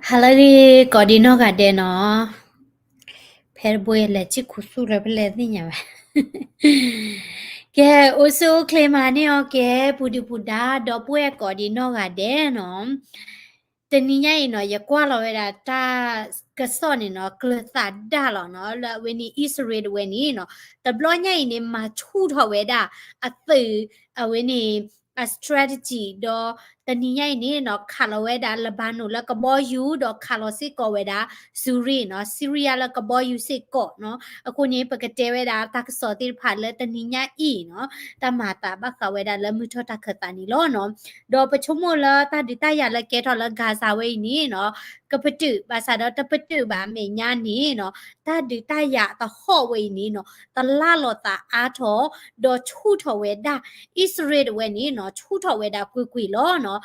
ဟါလၢအဂ့ၤ ကိးဒံနီၢ်ဂၤဒဲးနီၤ, ဖဲတဘိလဲၤဆံၣ်ခူသူၣ်လၢဖဲလဲၣ်သ့ၣ်ညါဝဲ, ကဲ အိၣ်ဆူၣ်အိၣ်ချ့မၤန့ၢ်အီၤကဲ ပူၤဒုၣ်ပူၤဒါ ဒီပုၢ်ဝဲၢ်ကိးဒံနီၢ်ဂၤဒဲးနီၤ, တနံၤညါအံၤနီၤ ယကွၢ်လီၤဝဲဒၣ်တၢ်ကစီၣ်န့ၣ်နီၤ ကျၢၤသးဒၣ်လီၤနီၤ လၢအဝဲန့ၣ် အံၣ်စရ့လးတဝဲန့ၣ်နီၤ တဘျီညါအံၤန့ၣ် မၤဆူၣ်ထီၣ်ဝဲဒၣ် အသုး အဝဲန့ၣ် အ strategy ဒီး တနံၤညါအံၤန့ၣ်နီၤ ခးလီၤဝဲဒၣ် Lebanon လၢကဘီယူၤ ဒီးခးလီၤစ့ၢ်ကီးဝဲဒၣ် Syria နီၤ Syria လၢကဘီယူၤစ့ၢ်ကီးနီၤ. အဃိန့ၣ် ပကတဲဝဲဒၣ်တၢ်ကစီၣ်သ့ၣ်တဖၣ်လၢတနံၤညါအံၤနီၤ တၢ်မၤအသးဘၣ်ဃးဝဲဒၣ်လၢမုၢ်ထီၣ်တၢ်ခၢၣ်သးန့ၣ်လီၤနီၤ. ဒီးပဆိကမိၣ်လၢတၢ်ဒုးတၢ်ယၤလၢကဲထီၣ်လၢ Gaza ဝဲအံၤန့ၣ်နီၤ ကပတုာ် ဘၣ်ဆၣ်ဒီးတပတုာ်ဘၣ်အမဲာ်ညါန့ၣ်နီၤ တၢ်ဒုးတၢ်ယၤအသဟီၣ်ဝဲအံၤန့ၣ်နီၤ တလၢ်လီၤသးအါထီၣ် ဒီးဆူၣ်ထီၣ်ဝဲဒၣ် အံၣ်စရ့လးတဝဲန့ၣ်နီၤ ဆူၣ်ထီၣ်ဝဲဒၣ်ကွ့ၢ်ကွ့ၢ်လီၤနီၤ.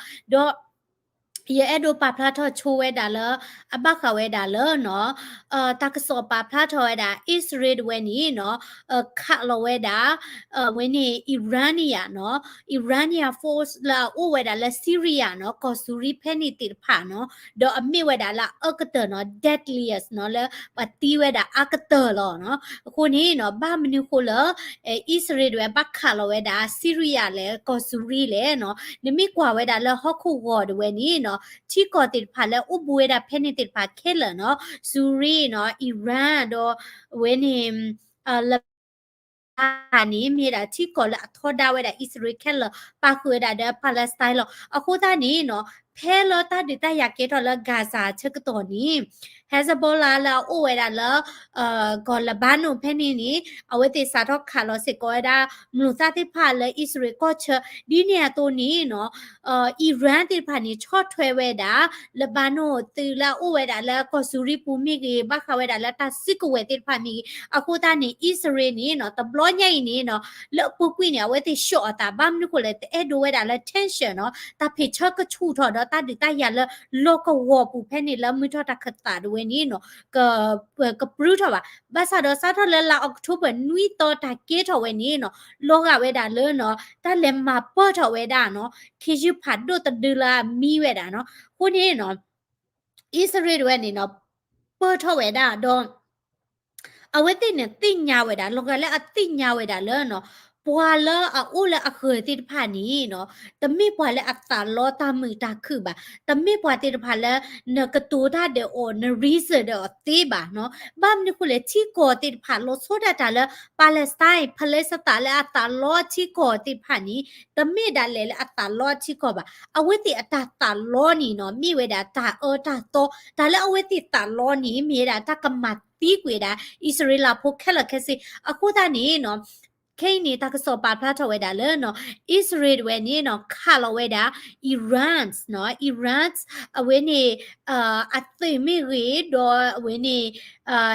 ဒီး ယအဲၣ်ဒိးပာ်ဖျါထီၣ်ဆိဝဲဒၣ်လၢ အဘၣ်ဃးဝဲဒၣ်လၢနီၤ တၢ်ကစီၣ်ပာ်ဖျါထီၣ်ဝဲဒၣ် အံၣ်စရ့လးတဝဲန့ၣ်နီၤ ခးလီၤဝဲဒၣ် အဝဲန့ၣ် Iranian နီၤ Iranian force လၢအအိၣ်ဝဲဒၣ်လၢ Syria နီၤ ကီၢ်စူၤရံဖဲန့ၣ်သ့ၣ်တဖၣ်နီၤ ဒီးအမ့ၢ်ဝဲဒၣ်လၢအအၢကတၢၢ်နီၤ deadliest နီၤ လၢပှၤသံဝဲဒၣ်အါကတၢၢ်လီၤနီၤ. အဃိန့ၣ်နီၤ ဘၣ်မနုၤဃိလၢ အံၣ်စရ့လးတဝဲဘၣ်ခးလီၤဝဲဒၣ် Syria လဲၣ် ကီၢ်စူၤရံလဲၣ်နီၤ နမ့ၢ်ကွၢ်ဝဲဒၣ်လၢဟီၣ်ခိၣ်ဂီၤတဝဲန့ၣ်နီၤ ထံကီၢ်သ့ၣ်တဖၣ်လၢအိၣ်ဘူးဝဲဒၣ်ဖဲန့ၣ်သ့ၣ်တဖၣ်ခဲလၢာ်နီၤ စူၤရံနီၤ Iran ဒီး အဝဲန့ၣ် Lebanon န့ၣ် မ့ၢ်ဒၣ်ထံကီၢ်လၢအထီဒါဝဲဒၣ်အံၣ်စရ့လးခဲလၢာ် ပာ်ဃုာ်ဝဲဒၣ်ဒီး Palestine လီၤ. အဃိသတးန့ၣ်နီၤ ဖဲလၢတၢ်ဒုးတၢ်ယၤကဲထီၣ်လၢ Gaza ဆၢကတီၢ်န့ၣ် Hezbollah လၢအအိၣ်ဝဲဒၣ်လၢ ကီၢ် Lebanon ဖဲန့ၣ်န့ၣ် အဝဲသ့ၣ်စးထီၣ်ခးလီၤစ့ၢ်ကီးဝဲဒၣ် မျိာ်သၣ်သ့ၣ်တဖၣ်လၢအံၣ်စရ့လးကီၢ်ဆၢ ဒ်န့ၣ်အသိးန့ၣ်နီၤ Iran သ့ၣ်တဖၣ်န့ၣ် ဆီၣ်ထွဲဝဲဒၣ် Lebanon သုးလၢအအိၣ်ဝဲဒၣ်လၢကီၢ်စူၤရံပူၤမ့ၢ်ဂ့ၤ ဘၣ်ဃးဝဲဒၣ်လၢတၢ်စုကဝဲၤသ့ၣ်တဖၣ်မ့ၢ်ဂ့ၤ အဃိသတးန့ၣ် အံၣ်စရ့လးန့ၣ်နီၤ တဘျီညါအံၤန့ၣ်နီၤ လၢအပူၤကွံာ်န့ၣ် အဝဲသ့ၣ်ဆှီၣ်အသး ဘၣ်မနုၤဃိလဲၣ် တအဲၣ်ဒိးဝဲဒၣ်လၢ tension နီၤ တၢ်ဖံးဆၢကဆူၣ်ထီၣ်ဒီးတၢ်ဒုးတၢ်ယၤလၢ လီၢ်ကဝီၤပူၤဖဲန့ၣ်လၢမုၢ်ထီၣ်တၢ်ခၢၣ်သးတဝဲန့ၣ်နီၤ က ကပြုၢ်ထီၣ်ဘၣ်. ဘၣ်ဆၣ်ဒီးစးထီၣ်လၢလါအီးကထိဘၢၣ်နွံသီတၢ်ကဲထီၣ်ဝဲန့ၣ်နီၤ လီၤဂာ်ဝဲဒၣ်လၢနီၤ တၢ်လဲၤမၤပၢၢ်ထီၣ်ဝဲဒၣ်နီၤ ခ့ယုၢ်ဖးဒိၣ်တဒုလၢအမံဝဲဒၣ်နီၤ အဃိန့ၣ်နီၤ အံၣ်စရ့လးတဝဲန့ၣ်နီၤ ပၢၢ်ထီၣ်ဝဲဒၣ်ဒီး အဝဲသ့ၣ်န့ၣ်သ့ၣ်ညါဝဲဒၣ် လီၤဂာ်လၢအသ့ၣ်ညါဝဲဒၣ်လၢနီၤ ပှၤလၢအအိၣ်လၢအဃၢၤသ့ၣ်တဖၣ်န့ၣ်နီၤ တမ့ၢ်ပှၤလၢအသးလီတၢ်မုာ်တၢ်ခုၣ်ဘၣ်, တမ့ၢ်ပှၤသ့ၣ်တဖၣ်လၢ နကတိၤတၢ်ဒီးအီၤ န reason ဒီးအီၤသ့ဘၣ်နီၤ. ဘၣ်မနုၤဃိလဲၣ် ထံကီၢ်သ့ၣ်တဖၣ် လီၤဆီဒၣ်တၢ်လၢ Palestine ဖလ့စတၤလၢအသးလီထံကီၢ်သ့ၣ်တဖၣ်န့ၣ် တမ့ၢ်ဒၣ်လဲာ်လၢအသးလီထံကီၢ်ဘၣ်. အဝဲသ့ၣ်အတၢ်သးလီန့ၣ်နီၤ မ့ၢ်ဝဲဒၣ်တၢ်အၢတၢ်သီ, တၢ်လၢအဝဲသ့ၣ်သးလီန့ၣ် မ့ၢ်ဝဲဒၣ်တၢ်ကမၤသံကွံာ်ဝဲဒၣ် အံၣ်စရ့လးဖိခဲလၢာ်ခဲဆ့. အဃိသတးန့ၣ်နီၤ ခဲအံၤန့ၣ် တၢ်ကစီၣ်ပာ်ဖျါထီၣ်ဝဲဒၣ်လၢနီၤ အံၣ်စရ့လးတဝဲန့ၣ်နီၤ ခးလီၤဝဲဒၣ် Iran နီၤ Iran အဝဲန့ၣ် အသုးမ့ၢ်ဂ့ၤ ဒီးအဝဲန့ၣ်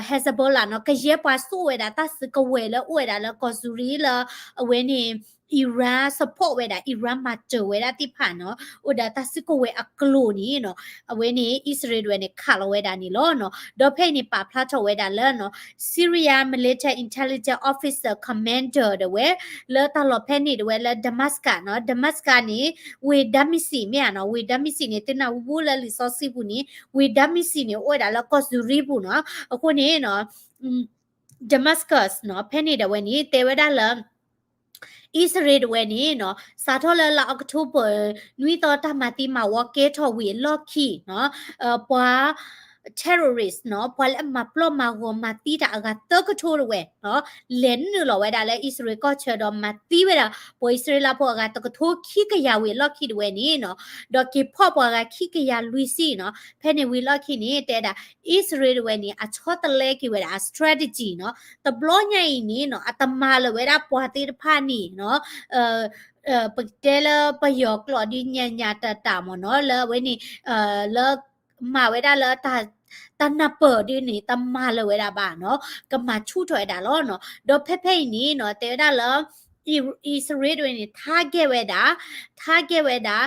Hezbollah နီၤ ကယဲၢ်ပှၤစိာ်ဝဲဒၣ်တၢ်စုကဝဲၤလၢအိၣ်ဝဲဒၣ်လၢကီၢ်စူၤရံလၢ အဝဲန့ၣ် Iran support ဝဲဒၣ် Iran မၤစၢၤဝဲဒၣ်သ့ၣ်တဖၣ်နီၤ အိၣ်ဒီးတၢ်စုကဝဲၤအကျိၤန့ၣ်နီၤ အဝဲန့ၣ် အံၣ်စရ့လးတဝဲန့ၣ် ခးလီၤဝဲဒၣ်န့ၣ်လီၤနီၤ. ဒီးဖဲအံၤန့ၣ် ပာ်ဖျါထီၣ်ဝဲဒၣ်လၢနီၤ Syria military intelligence officer commander တဝဲ လၢတၢ်လီၢ်ဖဲန့ၣ်တဝဲလၢ Damascus နီၤ Damascus န့ၣ် ဝ့ၢ် Damascus မ့ၢ်ဧါနီၤ ဝ့ၢ် Damascus န့ၣ် သုနၢ်ဟူလၢလံာ်စီဆှံပူၤန့ၣ် ဝ့ၢ် Damascus န့ၣ် အိၣ်ဝဲဒၣ်လၢကီၢ်စူၤရံပူၤနီၤ. အဃိန့ၣ်နီၤ Damascus နီၤ ဖဲန့ၣ်တဝဲန့ၣ် တဲဝဲဒၣ်လၢ အံၣ်စရ့လးတဝဲန့ၣ်နီၤ စးထီၣ်လၢလါအီးကထိဘၢၣ် နွံသီတၢ်မၤသံမၤဝီကဲထီၣ်ဝံၤအလီၢ်ခံနီၤ ပှၤ terrorist နီၤ ပှၤလၢအမၤပျီၢ်မၤဂီၤမၤသံတၢ်အဂၤသၢကထိတဝဲနီၤ လဲၤနုာ်လီၤဝဲဒၣ်လၢအံၣ်စရ့လးကီၢ်ဆၢဒီးမၤသံဝဲဒၣ် ပှၤအံၣ်စရ့လးဖိအဂၤတကထိခံကယၤဝံၤအလီၢ်ခံတဝဲန့ၣ်နီၤ ဒီးက့ၤဖီၣ်ပှၤဂၤခံကယၤလွံၢ်ဆံနီၤ ဖဲန့ၣ်ဝံၤအလီၢ်ခံန့ၣ် တဲဒၣ် အံၣ်စရ့လးတဝဲန့ၣ် အဆီတလဲက့ၤဝဲဒၣ်အ strategy နီၤ တဘျီညါအံၤန့ၣ်နီၤ အတမၤလၢၤဝဲဒၣ်ပှၤသ့ၣ်တဖၣ်န့ၣ်နီၤ ပကတဲလၢပယီၤကျိာ်ဒုးညါညါတၢ်တၢ်မ့ၢ်နီၤ လၢအဝဲန့ၣ် လၢ မၤဝဲဒၣ်လၢ တၢ်နၢ်ပၢၢ်ဒ်န့ၣ် တမၤလၢၤဝဲဒၣ်ဘၣ်နီၤ ကမၤဆူၣ်ထီၣ်ဝဲဒၣ်လီၤနီၤ ဒီးဖဲဖဲအံၤန့ၣ်နီၤ တဲဝဲဒၣ်လၢ အံၣ်စရ့လးတဝဲန့ၣ် target ဝဲဒၣ် target ဝဲဒၣ်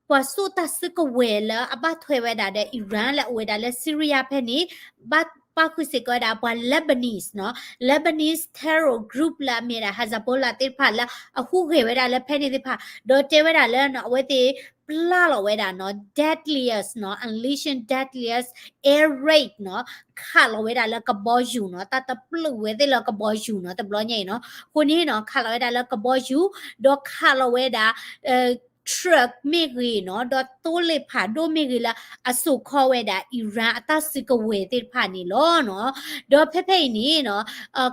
ပှၤစိာ်တၢ်စုကဝဲၤလၢအဘၣ်ထွဲဝဲဒၣ်ဒီး Iran လၢအအိၣ်ဝဲဒၣ်လၢ Syria ဖဲန့ၣ် ဘၣ် ပၣ်ဃုာ်စ့ၢ်ကီးဝဲဒၣ်ပှၤ Lebanese နီၤ, Lebanese terror group လၢအမ့ၢ်ဒၣ် Hezbollah သ့ၣ်တဖၣ်လၢအဟူးဂဲၤဝဲဒၣ်လၢဖဲန့ၣ်သ့ၣ်တဖၣ်, ဒီးတဲဝဲဒၣ်လၢနီၤ အဝဲသ့ၣ်ပျၢ်လီၤဝဲဒၣ်နီၤ deadliest နီၤ unleashing deadliest air raid နီၤ, ခးလီၤဝဲဒၣ်လၢကဘီယူၤနီၤ, တၢ်တပျုာ်ဝဲသ့ၣ်လၢကဘီယူၤနီၤ တဘျီညါအံၤနီၤ, အဃိန့ၣ်နီၤ ခးလီၤဝဲဒၣ်လၢကဘီယူၤ, ဒီးခးလီၤဝဲဒၣ် truck မ့ၢ်ဂ့ၤနီၤ, ဒီးသိလ့ၣ်ဖးဒိၣ်မ့ၢ်ဂ့ၤလၢအစိာ်ခီဝဲဒၣ် Iran အတၢ်စုကဝဲၤသ့ၣ်တဖၣ်န့ၣ်လီၤနီၤ. ဒီးဖဲဖဲအံၤန့ၣ်နီၤ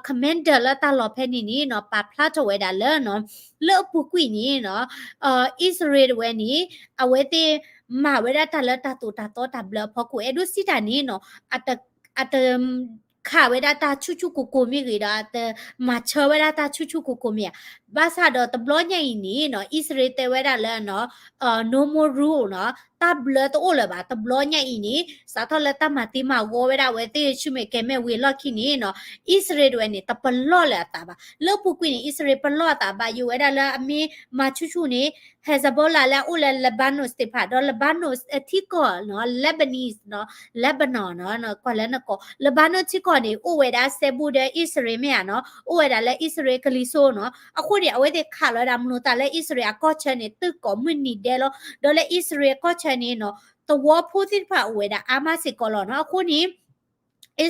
commander လၢတၢ်လီၢ်ဖဲန့ၣ်န့ၣ်နီၤ ပာ်ဖျါထီၣ်ဝဲဒၣ်လၢနီၤ လၢအပူၤကွံာ်န့ၣ်နီၤ အံၣ်စရ့လးတဝဲန့ၣ် အဝဲသ့ၣ်မၤဝဲဒၣ်တၢ်လၢတၢ်သိၣ်တၢ်သီတၢ်ဘျၢအဖီခိၣ် အဲၣ်ဒိးစံးတၢ်န့ၣ်နီၤ အတ အတ ခးဝဲဒၣ်တၢ်ဆူၣ်ဆူၣ်ကိၤကိၤမ့ၢ်ဂ့ၤဒီး အတမၤဆၢဝဲဒၣ်တၢ်ဆူၣ်ဆူၣ်ကိၤကိၤမ့ၢ်ဧါ. ဘၣ်ဆၣ်ဒီးတဘျီညါအံၤန့ၣ်နီၤ အံၣ်စရ့လးတဲဝဲဒၣ်လၢနီၤ no more rule နီၤ တၢ်ဘျၢတအိၣ်လၢၤဘၣ်. တဘျီညါအံၤန့ၣ် စးထီၣ်လၢတၢ်မၤသံမၤဂီၤဝဲဒၣ်အဝဲသ့ၣ်ဆူမဲာ်ကဲၤမဲာ်ဝံၤအလီၢ်ခံန့ၣ်နီၤ အံၣ်စရ့လးတဝဲန့ၣ် တပလီၢ်လၢၤအသးဘၣ်. လၢအပူၤကွံာ်န့ၣ် အံၣ်စရ့လးပလီၢ်အသးဘၣ်ယိၣ်ဝဲဒၣ်လၢအမ့ၢ်မၤဆူၣ်ဆူၣ်န့ၣ် Hezbollah လၢအအိၣ်လၢ Lebanon သ့ၣ်တဖၣ် ဒီး Lebanon ထံကီၢ်နီၤ Lebanese နီၤ Lebanon နီၤ ကွၢ်လၢနကိး Lebanon ထံကီၢ်န့ၣ် အိၣ်ဝဲဒၣ်စဲဘူးဒီးအံၣ်စရ့လးမ့ၢ်ဧါနီၤ အိၣ်ဝဲဒၣ်လၢအံၣ်စရ့လးကလံၤစိနီၤ. အဃိန့ၣ် အဝဲသ့ၣ်ခးလီၤဝဲဒၣ်မနုၤသးလၢအံၣ်စရ့လးအကီၢ်ဆၢန့ၣ် သုးကိးမုၢ်နံၤဒဲးလီၤ. ဒီးလၢအံၣ်စရ့လးအကီၢ်ဆၢန့ၣ်နီၤ သဝီဖိသ့ၣ်တဖၣ်အိၣ်ဝဲဒၣ်အါမးစ့ၢ်ကီးလီၤနီၤ. အဃိန့ၣ်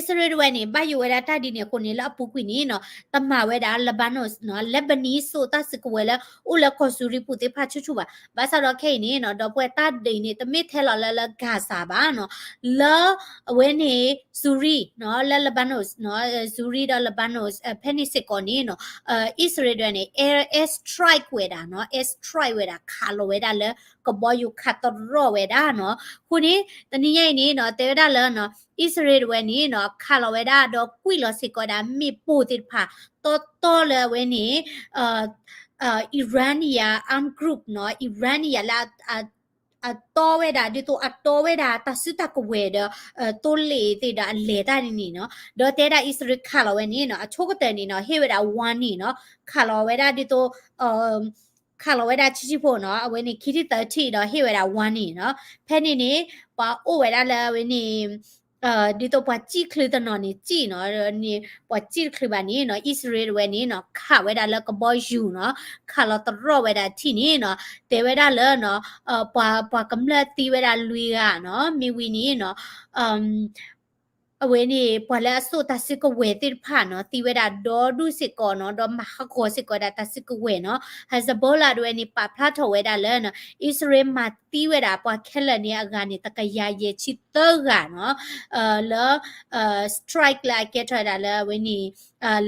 အံၣ်စရ့လးတဝဲန့ၣ် ဘၣ်ယိၣ်ဝဲဒၣ်တၢ်ဒ်န့ၣ်အဃိန့ၣ် လၢအပူၤကွံာ်န့ၣ်နီၤ တမၤဝဲဒၣ် Lebanon နီၤ Lebanese စိာ်တၢ်စုကဝဲၤလၢအိၣ်လၢကီၢ်စူၤရံပူၤသ့ၣ်တဖၣ်ဆူၣ်ဆူၣ်ဘၣ်. ဘၣ်ဆၣ်ဒီးခဲအံၤန့ၣ်နီၤ ဒီပုၢ်ဝဲၢ်တၢ်ဒုးန့ၣ် တမ့ၢ်ထဲလီၤလၢလၢ Gaza ဘၣ်နီၤ လၢအဝဲန့ၣ် စူၤရံနီၤ လၢ Lebanon နီၤ စူၤရံဒီး Lebanon ဖဲန့ၣ်စ့ၢ်ကီးန့ၣ်နီၤ အံၣ်စရ့လးတဝဲန့ၣ် air air strike ဝဲဒၣ်နီၤ air strike ဝဲဒၣ် ခးလီၤဝဲဒၣ်လၢကဘီယူၤ ခးတရီၣ်ဝဲဒၣ်နီၤ. အဃိန့ၣ် တနံၤညါအံၤန့ၣ်နီၤ တဲဝဲဒၣ်လၢနီၤ အံၣ်စရ့လးတဝဲန့ၣ်နီၤ ခးလီၤဝဲဒၣ်ဒီးကွံာ်လီၤစ့ၢ်ကီးဒၣ်မ့ၣ်ပိၢ်သ့ၣ်တဖၣ် တီတီလၢအဝဲန့ၣ် Iranian armed group နီၤ Iranian လၢ အတီဝဲဒၣ် ဒ်သိးအတီဝဲဒၣ်တၢ်စုတၢ်ကဝဲၤဒီး သိလ့ၣ်သ့ၣ်ဒီးအလဲၤတၢ်န့ၣ်နီၤ. ဒီးတဲဒၣ်အံၣ်စရ့လးခးလီၤဝဲန့ၣ်နီၤ အဆိကတၢၢ်န့ၣ်နီၤ ဟ့ၣ်ဝဲဒၣ် warning နီၤ ခးလီၤဝဲဒၣ်ဒ်သိး ခးလီၤဝဲဒၣ်ဆံးဆံးဖိနီၤ အဝဲန့ၣ်ခံထံၣ်သၢထံၣ်ဒီးဟ့ၣ်ဝဲဒၣ် warning နီၤ. ဖဲန့ၣ်န့ၣ် ပှၤအိၣ်ဝဲဒၣ်လၢအဝဲန့ၣ် ဒ်သိးပှၤစံၣ်ချုးတနီၤန့ၣ်စံၣ်နီၤ ပှၤစံၣ်တချုးဘၣ်န့ၣ်နီၤ အံၣ်စရ့လးတဝဲန့ၣ်နီၤ ခးဝဲဒၣ်လၢကဘီယူၤနီၤ ခးလီၤတရီၣ်ဝဲဒၣ်ထံၣ်န့ၣ်နီၤ တဲဝဲဒၣ်လၢနီၤ ပှၤ ပှၤကမျၢၢ်သံဝဲဒၣ်လွံၢ်ဂၤနီၤ မ့ၢ်ဝံၤန့ၣ်နီၤ အဝဲန့ၣ် ပှၤလၢအစိာ်တၢ်စုကဝဲၤသ့ၣ်တဖၣ်နီၤ သံဝဲဒၣ်ဒီဒူၣ်စ့ၢ်ကီးနီၤ ဒီးမၤဟးဂီၤစ့ၢ်ကီးဒၣ်တၢ်စုကဝဲၤနီၤ. Hezbollah တဝဲန့ၣ် ပာ်ဖျါထီၣ်ဝဲဒၣ်လၢနီၤ အံၣ်စရ့လးမၤသံဝဲဒၣ်ပှၤခဲလၢာ်န့ၣ်အဂၤန့ၣ် တကယၤယဲၢ်ဆံသၢဂၤနီၤ လၢ strike လၢအကဲထီၣ်ဝဲဒၣ်လၢအဝဲန့ၣ်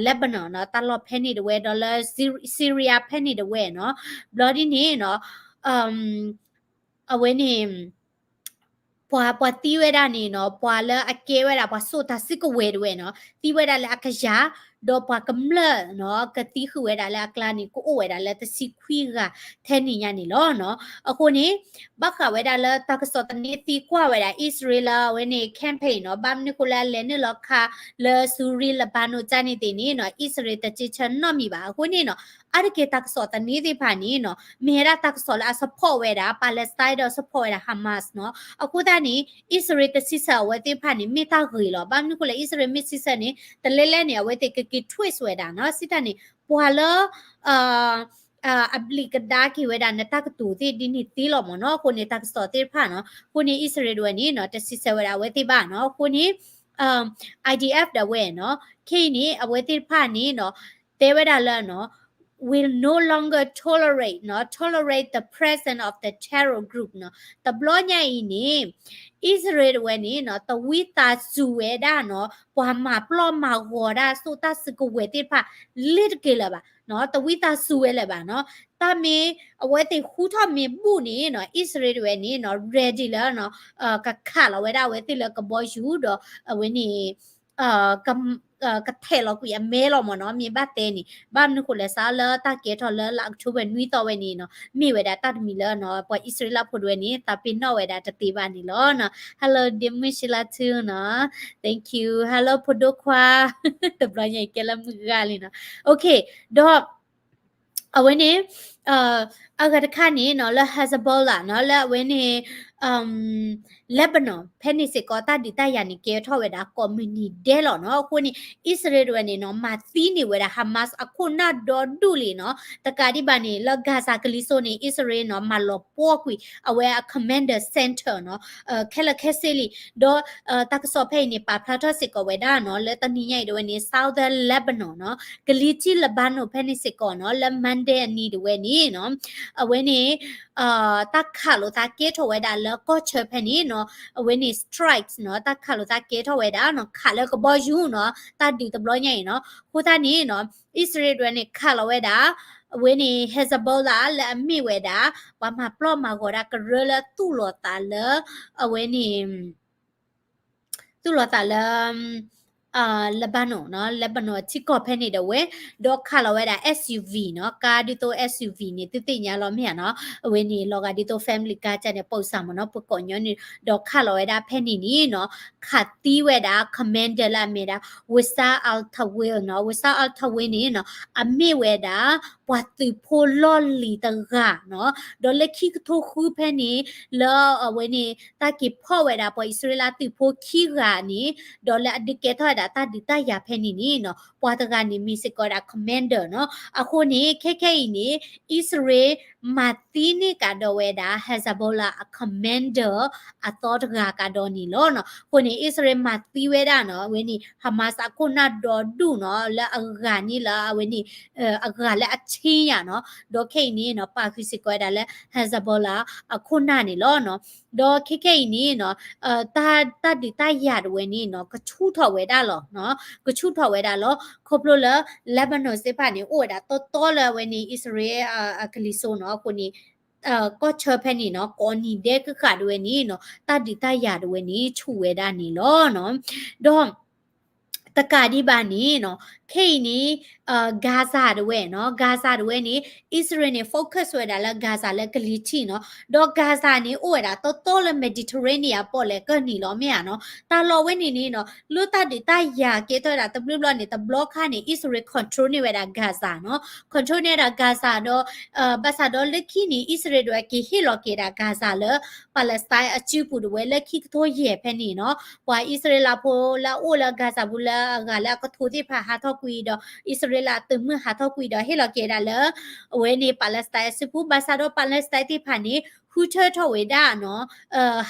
Lebanon နီၤ တၢ်လီၢ်ဖဲန့ၣ်တဝဲ ဒီးလၢ Syria ဖဲန့ၣ်တဝဲနီၤ. ဘျီဒ်န့ၣ်နီၤ အဝဲန့ၣ် ပှၤ ပှၤသံဝဲဒၣ်န့ၣ်နီၤ ပှၤလၢအကဲဝဲဒၣ်ပှၤစိာ်တၢ်စုကဝဲၤတဝဲနီၤ သံဝဲဒၣ်လၢအကယၤ ဒီးပှၤကမျၢၢ်နီၤ ကသံဃုာ်ဝဲဒၣ်လၢအကျါန့ၣ် ကအိၣ်ဝဲဒၣ်လၢတဆံခွံဂၤထဲန့ၣ်ညါန့ၣ်လီၤနီၤ. အဃိန့ၣ် ဘၣ်ဃးဝဲဒၣ်လၢတၢ်ကစီၣ်သန့သံကွၢ်ဝဲဒၣ် အံၣ်စရ့လးလၢအဝဲန့ၣ် campaign နီၤ ဘၣ်မနုၤဃိလၢအလဲၤနုာ်လီၤခးလၢ Syria Lebanon ကန့ၣ်သ့ၣ်န့ၣ်နီၤ အံၣ်စရ့လးတစ့ဆၢနီတမံၤဘၣ်. အဃိန့ၣ်နီၤ အါတက့ၢ်တၢ်ကစီၣ်သန့သ့ၣ်တဖၣ်န့ၣ်နီၤ မ့ၢ်ဝဲဒၣ်တၢ်ကစီၣ်လၢအ support ဝဲဒၣ် Palestine ဒီး support ဝဲဒၣ် Hamas နီၤ. အဃိသတးန့ၣ် အံၣ်စရ့လးတစ့ဆၢအဝဲသ့ၣ်တဖၣ်န့ၣ် မ့ၢ်တၢ်ဂ့ၤလီၤ. ဘၣ်မနုၤဃိလၢအံၣ်စရ့လးမ့ၢ်စ့ဆၢန့ၣ် တလဲလဲၣ်န့ၣ် အဝဲသ့ၣ်ကက့ၤ twist ဝဲဒၣ်နီၤ စံးတၢ်န့ၣ် ပှၤလၢ အဘျံးကဒါက့ၤဝဲဒၣ်နတၢ်ကတိၤသ့ၣ်ဒ်န့ၣ်သ့လီၤမ့ၢ်နီၤ. အဃိန့ၣ် တၢ်ကစီၣ်သ့ၣ်တဖၣ်နီၤ အဃိန့ၣ် အံၣ်စရ့လးတဝဲန့ၣ်နီၤ တစံးဆၢဝဲဒၣ်အဝဲသ့ၣ်ဘၣ်နီၤ. အဃိန့ၣ် IDF ဒၣ်ဝဲနီၤ ခဲအံၤန့ၣ် အဝဲသ့ၣ်တဖၣ်န့ၣ်နီၤ တဲဝဲဒၣ်လၢနီၤ will no longer tolerate နီၤ tolerate the presence of the terror group နီၤ. တဘျီညါအံၤန့ၣ် အံၣ်စရ့လးတဝဲန့ၣ်နီၤ တဝံသးစူၤဝဲဒၣ်နီၤ ပှၤမၤပျီၢ်မၤဂီၤဒၣ်စိာ်တၢ်စုကဝဲၤသ့ၣ်တဖၣ် လ့ၤတက့ၢ်လၢၤဘၣ်နီၤ. တဝံသးစူၤဝဲလၢၤဘၣ်နီၤ. တၢ်မ့ၢ်အဝဲသ့ၣ်ဟူထီၣ်မ့ၢ်ဘူၣ်န့ၣ်နီၤ အံၣ်စရ့လးတဝဲန့ၣ်နီၤ ready လၢနီၤ ကခးလီၤဝဲဒၣ်အဝဲသ့ၣ်လၢကဘီယူၤဒီး အဝဲန့ၣ် ကထဲးလီၤကွံာ်အမဲလီၤမ့ၢ်နီၤ မ့ၢ်ဘၣ်တဲန့ၣ်. ဘၣ်မနုၤဃိလဲၣ် စးလၢတၢ်ကဲထီၣ်လၢလါ October နွံသီဝဲန့ၣ်နီၤ မ့ၢ်ဝဲဒၣ်တၢ်တမံၤလၢနီၤ ပှၤအံၣ်စရ့လးဖိတဝဲန့ၣ် သးပ့ၤနီၣ်ဝဲဒၣ်တသ့ဘၣ်န့ၣ်လီၤနီၤ. Hello ဒီမုၢ်ရှ့လါထူနီၤ thank you hello ဖိဒိခွါ တဘျီညါအံၤကဲလၢမုၢ်ဂၤလံနီၤ. အဃိ ဒီး အဝဲန့ၣ် အဂၤတခါန့ၣ်နီၤ လၢ Hezbollah နီၤ လၢအဝဲန့ၣ် Lebanon ဖဲန့ၣ်စ့ၢ်ကီး တၢ်ဒုးတၢ်ယၤန့ၣ် ကဲထီၣ်ဝဲဒၣ်ကိးမုၢ်နံၤဒဲးလီၤနီၤ. အဃိန့ၣ် အံၣ်စရ့လးတဝဲန့ၣ်နီၤ မၤသံန့ၢ်ဝဲဒၣ် Hamas အခိၣ်နၢ်ဒီဒူၣ်လံနီၤ. တကးဒံးဘၣ်န့ၣ် လၢ Gaza ကလံၤစိးန့ၣ် အံၣ်စရ့လးနီၤ မၤလီၤပှီၢ်ကွံာ် အဝဲအ command center နီၤ ခဲလၢာ်ခဲဆ့လံ. ဒီး တၢ်ကစီၣ်ဖဲအံၤန့ၣ် ပာ်ဖျါထီၣ်စ့ၢ်ကီးဝဲဒၣ်နီၤ လၢတနံၤညါအံၤတဝဲန့ၣ် Southern Lebanon နီၤ ကလံၤထံး Lebanon ဖဲန့ၣ်စ့ၢ်ကီးနီၤ လၢ Monday အနံၤတဝဲန့ၣ်နီၤ အဝဲန့ၣ် တၢ်ခးလိာ်သးကဲထီၣ်ဝဲဒၣ်လၢကီၢ်ဆၢဖဲန့ၣ်နီၤ အဝဲန့ၣ် strikes နီၤ တၢ်ခးလိာ်သးကဲထီၣ်ဝဲဒၣ်နီၤ ခးလၢကဘီယူၤနီၤ တၢ်ဒုးတဘျီညါအံၤနီၤ. အဃိသတးန့ၣ်နီၤ အံၣ်စရ့လးတဝဲန့ၣ် ခးလီၤဝဲဒၣ် အဝဲန့ၣ် Hezbollah လၢအမ့ၢ်ဝဲဒၣ် ပှၤမၤပျီၢ်မၤဂီၤဒၣ်ကရၢလၢသူၣ်လီၤသးလၢ အဝဲန့ၣ် သူၣ်လီၤသးလၢ Lebanon နီၤ Lebanon ထံကီၢ်ဖဲန့ၣ်ဒၣ်ဝဲ ဒီးခးလီၤဝဲဒၣ် SUV နီၤ ကါဒ်သိး SUV န့ၣ် သုသ့ၣ်ညါလီၤမ့ၢ်ဧါနီၤ အဝဲန့ၣ် လီၤဂာ်ဒ်သိး family car န့ၣ် ပိာ်စၢ်မ့ၢ်နီၤ ပကိးညီနုၢ် ဒီးခးလီၤဝဲဒၣ်ဖဲန့ၣ်န့ၣ်နီၤ ခးသံဝဲဒၣ် commander လၢအမ့ၢ်ဒၣ် Wissam al-Tawil နီၤ Wissam al-Tawil န့ၣ်နီၤ အမ့ၢ်ဝဲဒၣ် ပှၤသုးဖိလီၢ်လံၤတဂၤနီၤ ဒီးလၢခံကထိဃုဖဲန့ၣ် လၢအဝဲန့ၣ် တၢ်က့ၤဖီၣ်ဝဲဒၣ်ပှၤအံၣ်စရ့လးသုးဖိခံဂၤန့ၣ် ဒီးလၢအဒုးကဲထီၣ်ဝဲဒၣ်တၢ်ဒုးတၢ်ယၤဖဲန့ၣ်န့ၣ်နီၤ ပှၤတဂၤန့ၣ်မ့ၢ်စ့ၢ်ကီးဝဲဒၣ် commander နီၤ. အဃိန့ၣ် ခဲခဲအံၤန့ၣ် အံၣ်စရ့လးမၤသံန့ၢ်ကဒီးဝဲဒၣ် Hezbollah အ commander အသီတဂၤကဒီးန့ၣ်လီၤနီၤ. အဃိန့ၣ် အံၣ်စရ့လးမၤသံဝဲဒၣ်နီၤ အဝဲန့ၣ် Hamas အခိၣ်နၢ်ဒီဒူၣ်နီၤ လၢအဂၤန့ၣ်လၢအဝဲန့ၣ် အဂၤလၢအဆ့ယၤနီၤ ဒီးခဲအံၤန့ၣ်နီၤ ပာ်ဃုာ်စ့ၢ်ကီးဝဲဒၣ်လၢ Hezbollah အခိၣ်နၢ်န့ၣ်လီၤနီၤ. ဒီးခဲခဲအံၤန့ၣ်နီၤ တၢ်ဒုးတၢ်ယၤတဝဲန့ၣ်နီၤ ကဆူၣ်ထီၣ်ဝဲဒၣ်လီၤနီၤ ကဆူၣ်ထီၣ်ဝဲဒၣ်လီၤ ခီဖျိလၢ Lebanon သ့ၣ်တဖၣ်န့ၣ် အိၣ်ဝဲဒၣ်တီတီလၢအဝဲန့ၣ် အံၣ်စရ့လး အကလံၤစိးနီၤ အဃိန့ၣ် ကီၢ်ဆၢဖဲန့ၣ်နီၤ ကိးနံၤဒဲးကဃာ်တဝဲန့ၣ်နီၤ တၢ်ဒုးတၢ်ယၤတဝဲန့ၣ် ဆူၣ်ဝဲဒၣ်န့ၣ်လီၤနီၤ. ဒီး တကးဒံးဘၣ်န့ၣ်နီၤ ခဲအံၤန့ၣ် Gaza တဝဲနီၤ Gaza တဝဲန့ၣ် အံၣ်စရ့လးန့ၣ် focus ဝဲဒၣ်လၢ Gaza လၢကလံၤထံးနီၤ ဒီး Gaza န့ၣ် အိၣ်ဝဲဒၣ်တီတီလၢ Mediterranean အပီၣ်လဲၣ်ကၢၢ်နံၤလီၤမ့ၢ်ဧါနီၤ. တၢ်လီၢ်ဝဲန့ၣ်န့ၣ်နီၤ လၢတၢ်ဒုးတၢ်ယၤကဲထီၣ်ဝဲဒၣ်တဘျုးဘျီန့ၣ် တဘျီခါန့ၣ် အံၣ်စရ့လး control န့ၢ်ဝဲဒၣ် Gaza နီၤ control န့ၢ်ဝဲဒၣ် Gaza ဒီး ဘၣ်ဆၣ်ဒီးလၢခံန့ၣ် အံၣ်စရ့လးတဝဲက့ၤဟ့ၣ်လီၤက့ၤဒၣ် Gaza လၢ Palestine အစုပူၤတဝဲလၢခံကထိယဲၢ်ဖဲန့ၣ်နီၤ ပှၤအံၣ်စရ့လးဖိလၢအအိၣ်လၢ Gaza ပူၤလၢအဂၤလၢအကထိသ့ၣ်တဖၣ်ဟးထီၣ်ကွံာ်ဒီး အံၣ်စရ့လးအသုးမုၢ်ဟးထီၣ်ကွံာ်ဒီးဟ့ၣ်လီၤက့ၤဒၣ်လၢ အဝဲန့ၣ် Palestine အစုပူၤ ဘၣ်ဆၣ်ဒီး Palestine သ့ၣ်တဖၣ်န့ၣ် ဃုထၢထီၣ်ဝဲဒၣ်နီၤ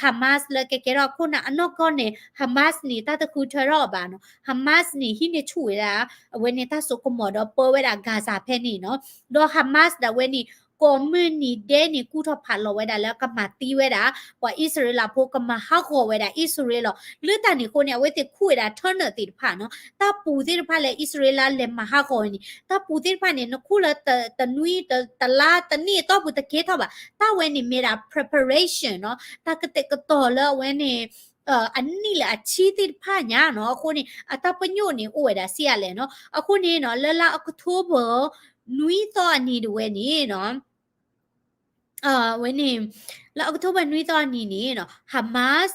Hamas လၢကကဲထီၣ်အခိၣ်နၢ်အနီၢ်ကီၢ်န့ၣ် Hamas န့ၣ် တၢ်တဃုထၢထီၣ်အီၤဘၣ်နီၤ Hamas န့ၣ် ဟံးန့ၢ်ဆူၣ်ဝဲဒၣ် အဝဲန့ၣ်တၢ်စိကမီၤဒီးပၢဝဲဒၣ် Gaza ဖဲန့ၣ်နီၤ ဒီး Hamas ဒၣ်ဝဲန့ၣ် ကိးမုၢ်နံၤဒဲးန့ၣ် ကူၣ်ထီၣ်ဖးလီၤဝဲဒၣ်လၢကမၤသံဝဲဒၣ် ပှၤအံၣ်စရ့လးဖိ ကမၤဟးဂီၤဝဲဒၣ်အံၣ်စရ့လးလီၤ. လၢတၢ်န့ၣ်အဃိန့ၣ် အဝဲသ့ၣ်ခူၣ်ဝဲဒၣ် tunnel သ့ၣ်တဖၣ်နီၤ တၢ်ပူၤသ့ၣ်တဖၣ်လၢအံၣ်စရ့လးလဲၤမၤဟးဂီၤဝဲန့ၣ် တၢ်ပူၤသ့ၣ်တဖၣ်န့ၣ် နခူၣ်လၢတနွံ တလါ တနံၣ်အတီၢ်ပူၤတကဲထီၣ်ဘၣ် တၢ်ဝဲန့ၣ်မ့ၢ်ဒၣ် preparation နီၤ တၢ်ကတဲာ်ကတီၤလၢအဝဲန့ၣ် အနံၣ်လၢအဆံသ့ၣ်တဖၣ်ညါနီၤ အဃိန့ၣ် အတၢ်ပညိၣ်န့ၣ် အိၣ်ဝဲဒၣ်ဆံးအါလဲၣ်နီၤ အဃိန့ၣ်နီၤ လၢလါအီးကထိဘၢၣ် နွံသီအနံၤတဝဲန့ၣ်နီၤ ဝဲန့ၣ် လၢအီးကထိဘၢၣ်နွံသီအနံၤန့ၣ်နီၤ Hamas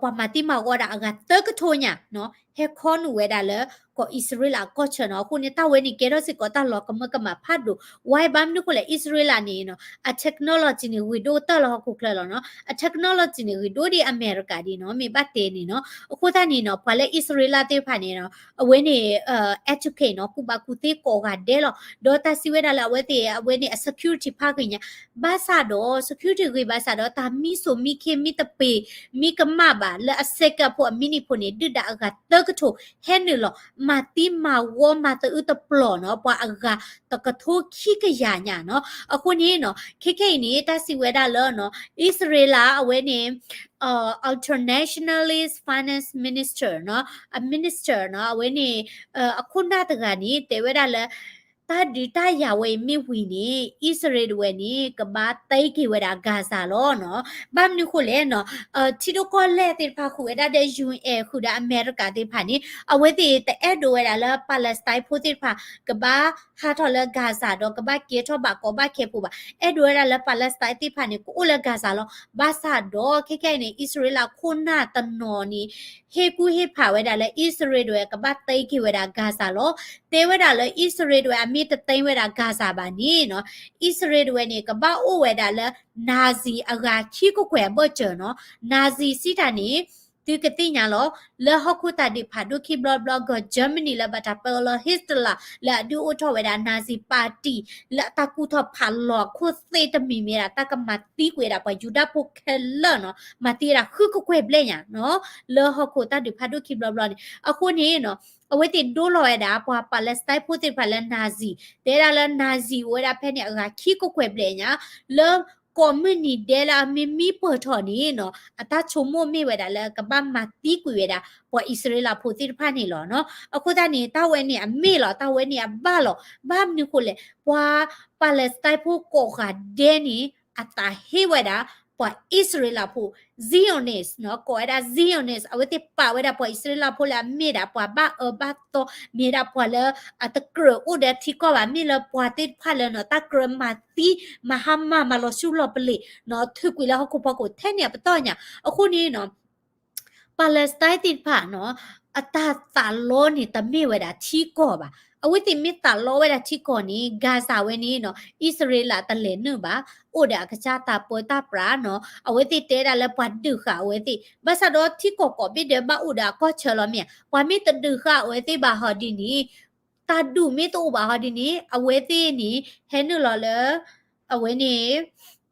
ပှၤမၤသံမၤဝီဒၣ်အဂၤသၢကထိညါနီၤ ဟဲခီနုာ်ဝဲဒၣ်လၢ ကီၢ်အံၣ်စရ့လးအကီၢ်ဆၢနီၤ အဃိန့ၣ် တၢ်ဝဲန့ၣ်ကဲထီၣ်စ့ၢ်ကီးတၢ်လီၤကမၢကမၣ်ဖးဒိၣ် ဝဲဘၣ်မနုၤအဃိလဲၣ် အံၣ်စရ့လးန့ၣ်နီၤ အ technology န့ၣ် ဂ့ၤဒိၣ်ကတၢၢ်လၢဟီၣ်ခိၣ်ချၢလီၤနီၤ အ technology န့ၣ် ဂ့ၤဒိၣ်ဒ်အမဲရကၤဒ်နီၤ မ့ၢ်ဘၣ်တဲန့ၣ်နီၤ အဃိသတးန့ၣ်နီၤ ပှၤလၢအံၣ်စရ့လးသ့ၣ်တဖၣ်န့ၣ်နီၤ အဝဲန့ၣ် educate နီၤ ကူၣ်ဘၣ်ကူၣ်သ့ကိးဂၤဒဲးလီၤ ဒီးတၢ်စံးဝဲဒၣ်လၢအဝဲသ့ၣ် အဝဲန့ၣ် အ security ဖးဂ့ၤညါ ဘၣ်ဆၣ်ဒီး security ဂ့ၤဘၣ်ဆၣ်ဒီး တၢ်မံစိာ်မံခ့မံတပ့ၤ မံကမၣ်ဘၣ် လၢအစဲးကၢးဖိအမံးနံးဖိန့ၣ် ဒုၣ်ဒါအဂၤသၢကထိ ဟဲနုာ်လီၤ မၤသံမၤဝီမၤသအုးတပျီၤနီၤ ပှၤအဂၤတကထိခံကယၤညါနီၤ အဃိန့ၣ်နီၤ ခဲခဲအံၤန့ၣ် တၢ်စံးဝဲဒၣ်လၢနီၤ အံၣ်စရ့လးအဝဲန့ၣ် Ultra Nationalist Finance Minister နီၤ အ minister နီၤ အဝဲန့ၣ် အခိၣ်နၢ်တဂၤန့ၣ် တဲဝဲဒၣ်လၢ တၢ်ဒုးတၢ်ယၤဝဲအံၤမ့ၢ်ဝံၤန့ၣ် အံၣ်စရ့လးတဝဲန့ၣ် ကဘၣ်သံက့ၤဝဲဒၣ် Gaza လီၤနီၤ ဘၣ်မနုၤဃိလဲၣ်နီၤ ထံဒိၣ်ကီၢ်လဲၢ်သ့ၣ်တဖၣ်ဃုာ်ဝဲဒၣ်ဒီး ယူဢၣ် ဃုာ်ဒီးအမဲရကၤသ့ၣ်တဖၣ်န့ၣ် အဝဲသ့ၣ်တအဲၣ်ဒိးဝဲဒၣ်လၢ Palestine ဖိသ့ၣ်တဖၣ် ကဘၣ်ဟးထီၣ်လၢ Gaza ဒီးကဘၣ်ကဲထီၣ်ဘၣ်ကီဘၣ်ခဲဖိဘၣ် အဲၣ်ဒိးဝဲဒၣ်လၢ Palestine သ့ၣ်တဖၣ်န့ၣ် ကအိၣ်လၢ Gaza လီၤ ဘၣ်ဆၣ်ဒီး ခဲခဲအံၤန့ၣ် အံၣ်စရ့လးခိၣ်နၢ်တနီၤန့ၣ် ဟ့ၣ်ကူၣ်ဟ့ၣ်ဖးဝဲဒၣ်လၢ အံၣ်စရ့လးတဝဲကဘၣ်သံက့ၤဝဲဒၣ် Gaza လီၤ တဲဝဲဒၣ်လၢအံၣ်စရ့လးတဝဲအမ့ၢ်တသိမ်းဝဲဒၣ် Gaza ဘၣ်န့ၣ်နီၤ, အံၣ်စရ့လးတဝဲန့ၣ် ကဘၣ်အိၣ်ဝဲဒၣ်လၢ Nazi အဂၤခံကကွဲၢ်အဘၢၣ်စၢၤနီၤ. Nazi စံးတၢ်န့ၣ် သုကသ့ၣ်ညါလီၤ, လၢဟီၣ်ခိၣ်တၢ်ဒုးဖးဒိၣ်ခံဘျီဘျီ ကီၢ် Germany လၢဘၣ်တၢ်ပၢလီၤ Hitler လၢအဒုးအိၣ်ထီၣ်ဝဲဒၣ် Nazi Party လၢအတၢ်ကူၣ်ထီၣ်ဖးလီၤအခိၣ်သ့ၣ်တမံၤမ့ၢ်ဒၣ် တၢ်ကမၤသံကွံာ်ဝဲဒၣ်ပှၤယူဒၤဖိခဲလၢာ်နီၤ, မၤသံဝဲဒၣ်ဃုကကွဲၢ်ဘျဲၣ်ညါနီၤ, လၢဟီၣ်ခိၣ်တၢ်ဒုးဖးဒိၣ်ခံဘျီဘျီန့ၣ်. အဃိန့ၣ်နီၤ အဝဲသ့ၣ်ဒိလီၤဝဲဒၣ် ပှၤ Palestine ဖိသ့ၣ်တဖၣ်လၢ Nazi တဲဒၣ်လၢ Nazi အိၣ်ဝဲဒၣ်ဖဲန့ၣ်အဂၤခံကကွဲၢ်ဘျဲၣ်ညါ, လၢကိးမုၢ်နံၤဒဲးလၢအမ့ၢ်မံပၢၢ်ထီၣ်န့ၣ်နီၤ အတၢ်ဆိကမိၣ်မ့ၢ်ဝဲဒၣ်လၢကဘၣ်မၤသံကွံာ်ဝဲဒၣ် ပှၤအံၣ်စရ့လးဖိသ့ၣ်တဖၣ်န့ၣ်လီၤနီၤ. အဃိသတးန့ၣ် တၢ်ဝဲန့ၣ်အမ့ၢ်လီၤ, တၢ်ဝဲန့ၣ်အဘၣ်လီၤ. ဘၣ်မနုၤဃိလဲၣ်, ပှၤ Palestine ဖိကိးဂၤဒဲးန့ၣ် အသးဟ့ဝဲဒၣ် ပှၤအံၣ်စရ့လးဖိ Zionist နီၤ, ကိးဝဲဒၣ် Zionist အဝဲသ့ၣ်ပာ်ဝဲဒၣ်ပှၤအံၣ်စရ့လးဖိလၢအမ့ၢ်ဒၣ်ပှၤဘၣ်အၢဘၣ်သီ, မ့ၢ်ဒၣ်ပှၤလၢအတကြၢးအိၣ်ဒီးထံကီၢ်ဘၣ်, မ့ၢ်လၢပှၤသ့ၣ်တဖၣ်လၢနီၤ တၢ်ကြၢးမၤသံ မၤဟါမၢ် မၤလီၤဆူလီၤပလ့ၤနီၤ ထုးကွံာ်လၢဟီၣ်ခိၣ်ဖီခိၣ်ထဲန့ၣ်အပတီၢ်ညါ. အဃိန့ၣ်နီၤ Palestine သ့ၣ်တဖၣ်နီၤ အတၢ်သးလီန့ၣ် တမ့ၢ်ဝဲဒၣ်ထံကီၢ်ဘၣ်. အဝဲသ့ၣ်မ့ၢ်သးလီဝဲဒၣ်ထံကီၢ်န့ၣ် Gaza ဝဲန့ၣ်နီၤ အံၣ်စရ့လးတလဲၤနုာ်ဘၣ်, အိၣ်ဒီးအကစၢ်တၢ်ပၢတၢ်ပြးနီၤ, အဝဲသ့ၣ်တဲဒၣ်လၢပှၤဒုးဃာ်အဝဲသ့ၣ်, ဘၣ်ဆၣ်ဒီးထံကီၢ်ကိးဘ့ၣ်ဒဲးဘၣ်အိၣ်ဒီးအကီၢ်ဆၢလီၤမ့ၢ်ဧါ, ပှၤမ့ၢ်တဒုးဃာ်အဝဲသ့ၣ်ဘၣ်ဟီဒ်န့ၣ် တၢ်ဒုးမ့ၢ်တအိၣ်ဘၣ်ဟီဒ်န့ၣ် အဝဲသ့ၣ်န့ၣ် ဟဲနုာ်လီၤလၢ အဝဲန့ၣ်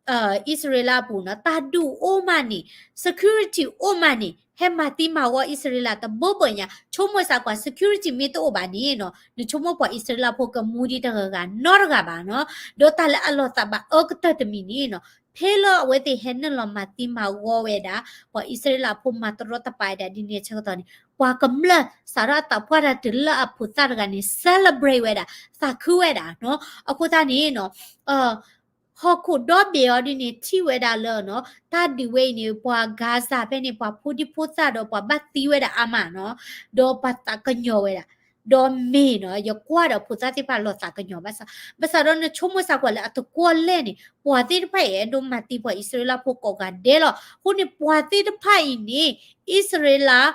အံၣ်စရ့လးအပူၤနီၤ, တၢ်ဒုးအိၣ်မးန့ၣ် security အိၣ်မးန့ၣ် ဟဲမၤသံမၤဝီအံၣ်စရ့လးတဘိဘၣ်ညါ, ဆိကမိၣ်စ့ၢ်ကီး security မ့ၢ်တအိၣ်ဘၣ်န့ၣ်နီၤ နဆိကမိၣ်ပှၤအံၣ်စရ့လးဖိကမူဒံးတဂၤဂၤနီတဂၤဘၣ်နီၤ, ဒီးတၢ်လၢအလီၤသးဘၣ်အၢကတၢၢ်တမံၤန့ၣ်နီၤ ဖဲလၢအဝဲသ့ၣ်ဟဲနုာ်လီၤမၤသံမၤဝီဝဲဒၣ် ပှၤအံၣ်စရ့လးဖိမၤတရီတပါဝဲဒၣ်ဒ်န့ၣ်အဆၢကတီၢ်န့ၣ် ပှၤကမျၢၢ်စးထီၣ်အသးပှၢ်တၢ်တုၤလၢအဖိသၣ်တဂၤန့ၣ် celebrate ဝဲဒၣ် သးခုဝဲဒၣ်နီၤ. အဃိသတးန့ၣ်နီၤ ဟီၣ်ခိၣ်ဒီဘ့ၣ်အီၤဒ်န့ၣ် ထံၣ်ဝဲဒၣ်လၢနီၤ တၢ်ဒုးဝဲအံၤန့ၣ် ပှၤ Gaza ဖဲန့ၣ် ပှၤဖိဒံဖိသၣ်ဒီးပှၤဘၣ်သံဝဲဒၣ်အါမးနီၤ, ဒီးပှၤသးကညီၤဝဲဒၣ်, ဒီးမ့ၢ်နီၤ ယကွၢ်ဒီးဖိသၣ်သ့ၣ်တဖၣ်လီၤသးကညီၤဘၣ်ဆၣ်, ဘၣ်ဆၣ်ဒီးနဆိကမိၣ်စ့ၢ်ကီးလၢအတကွီၢ်လဲၣ်န့ၣ် ပှၤသ့ၣ်တဖၣ်အံၤ အဲၣ်ဒိးမၤသံပှၤအံၣ်စရ့လးဖိကိးဂၤဒဲးလီၤ. အဃိန့ၣ် ပှၤသ့ၣ်တဖၣ်အံၤန့ၣ် အံၣ်စရ့လး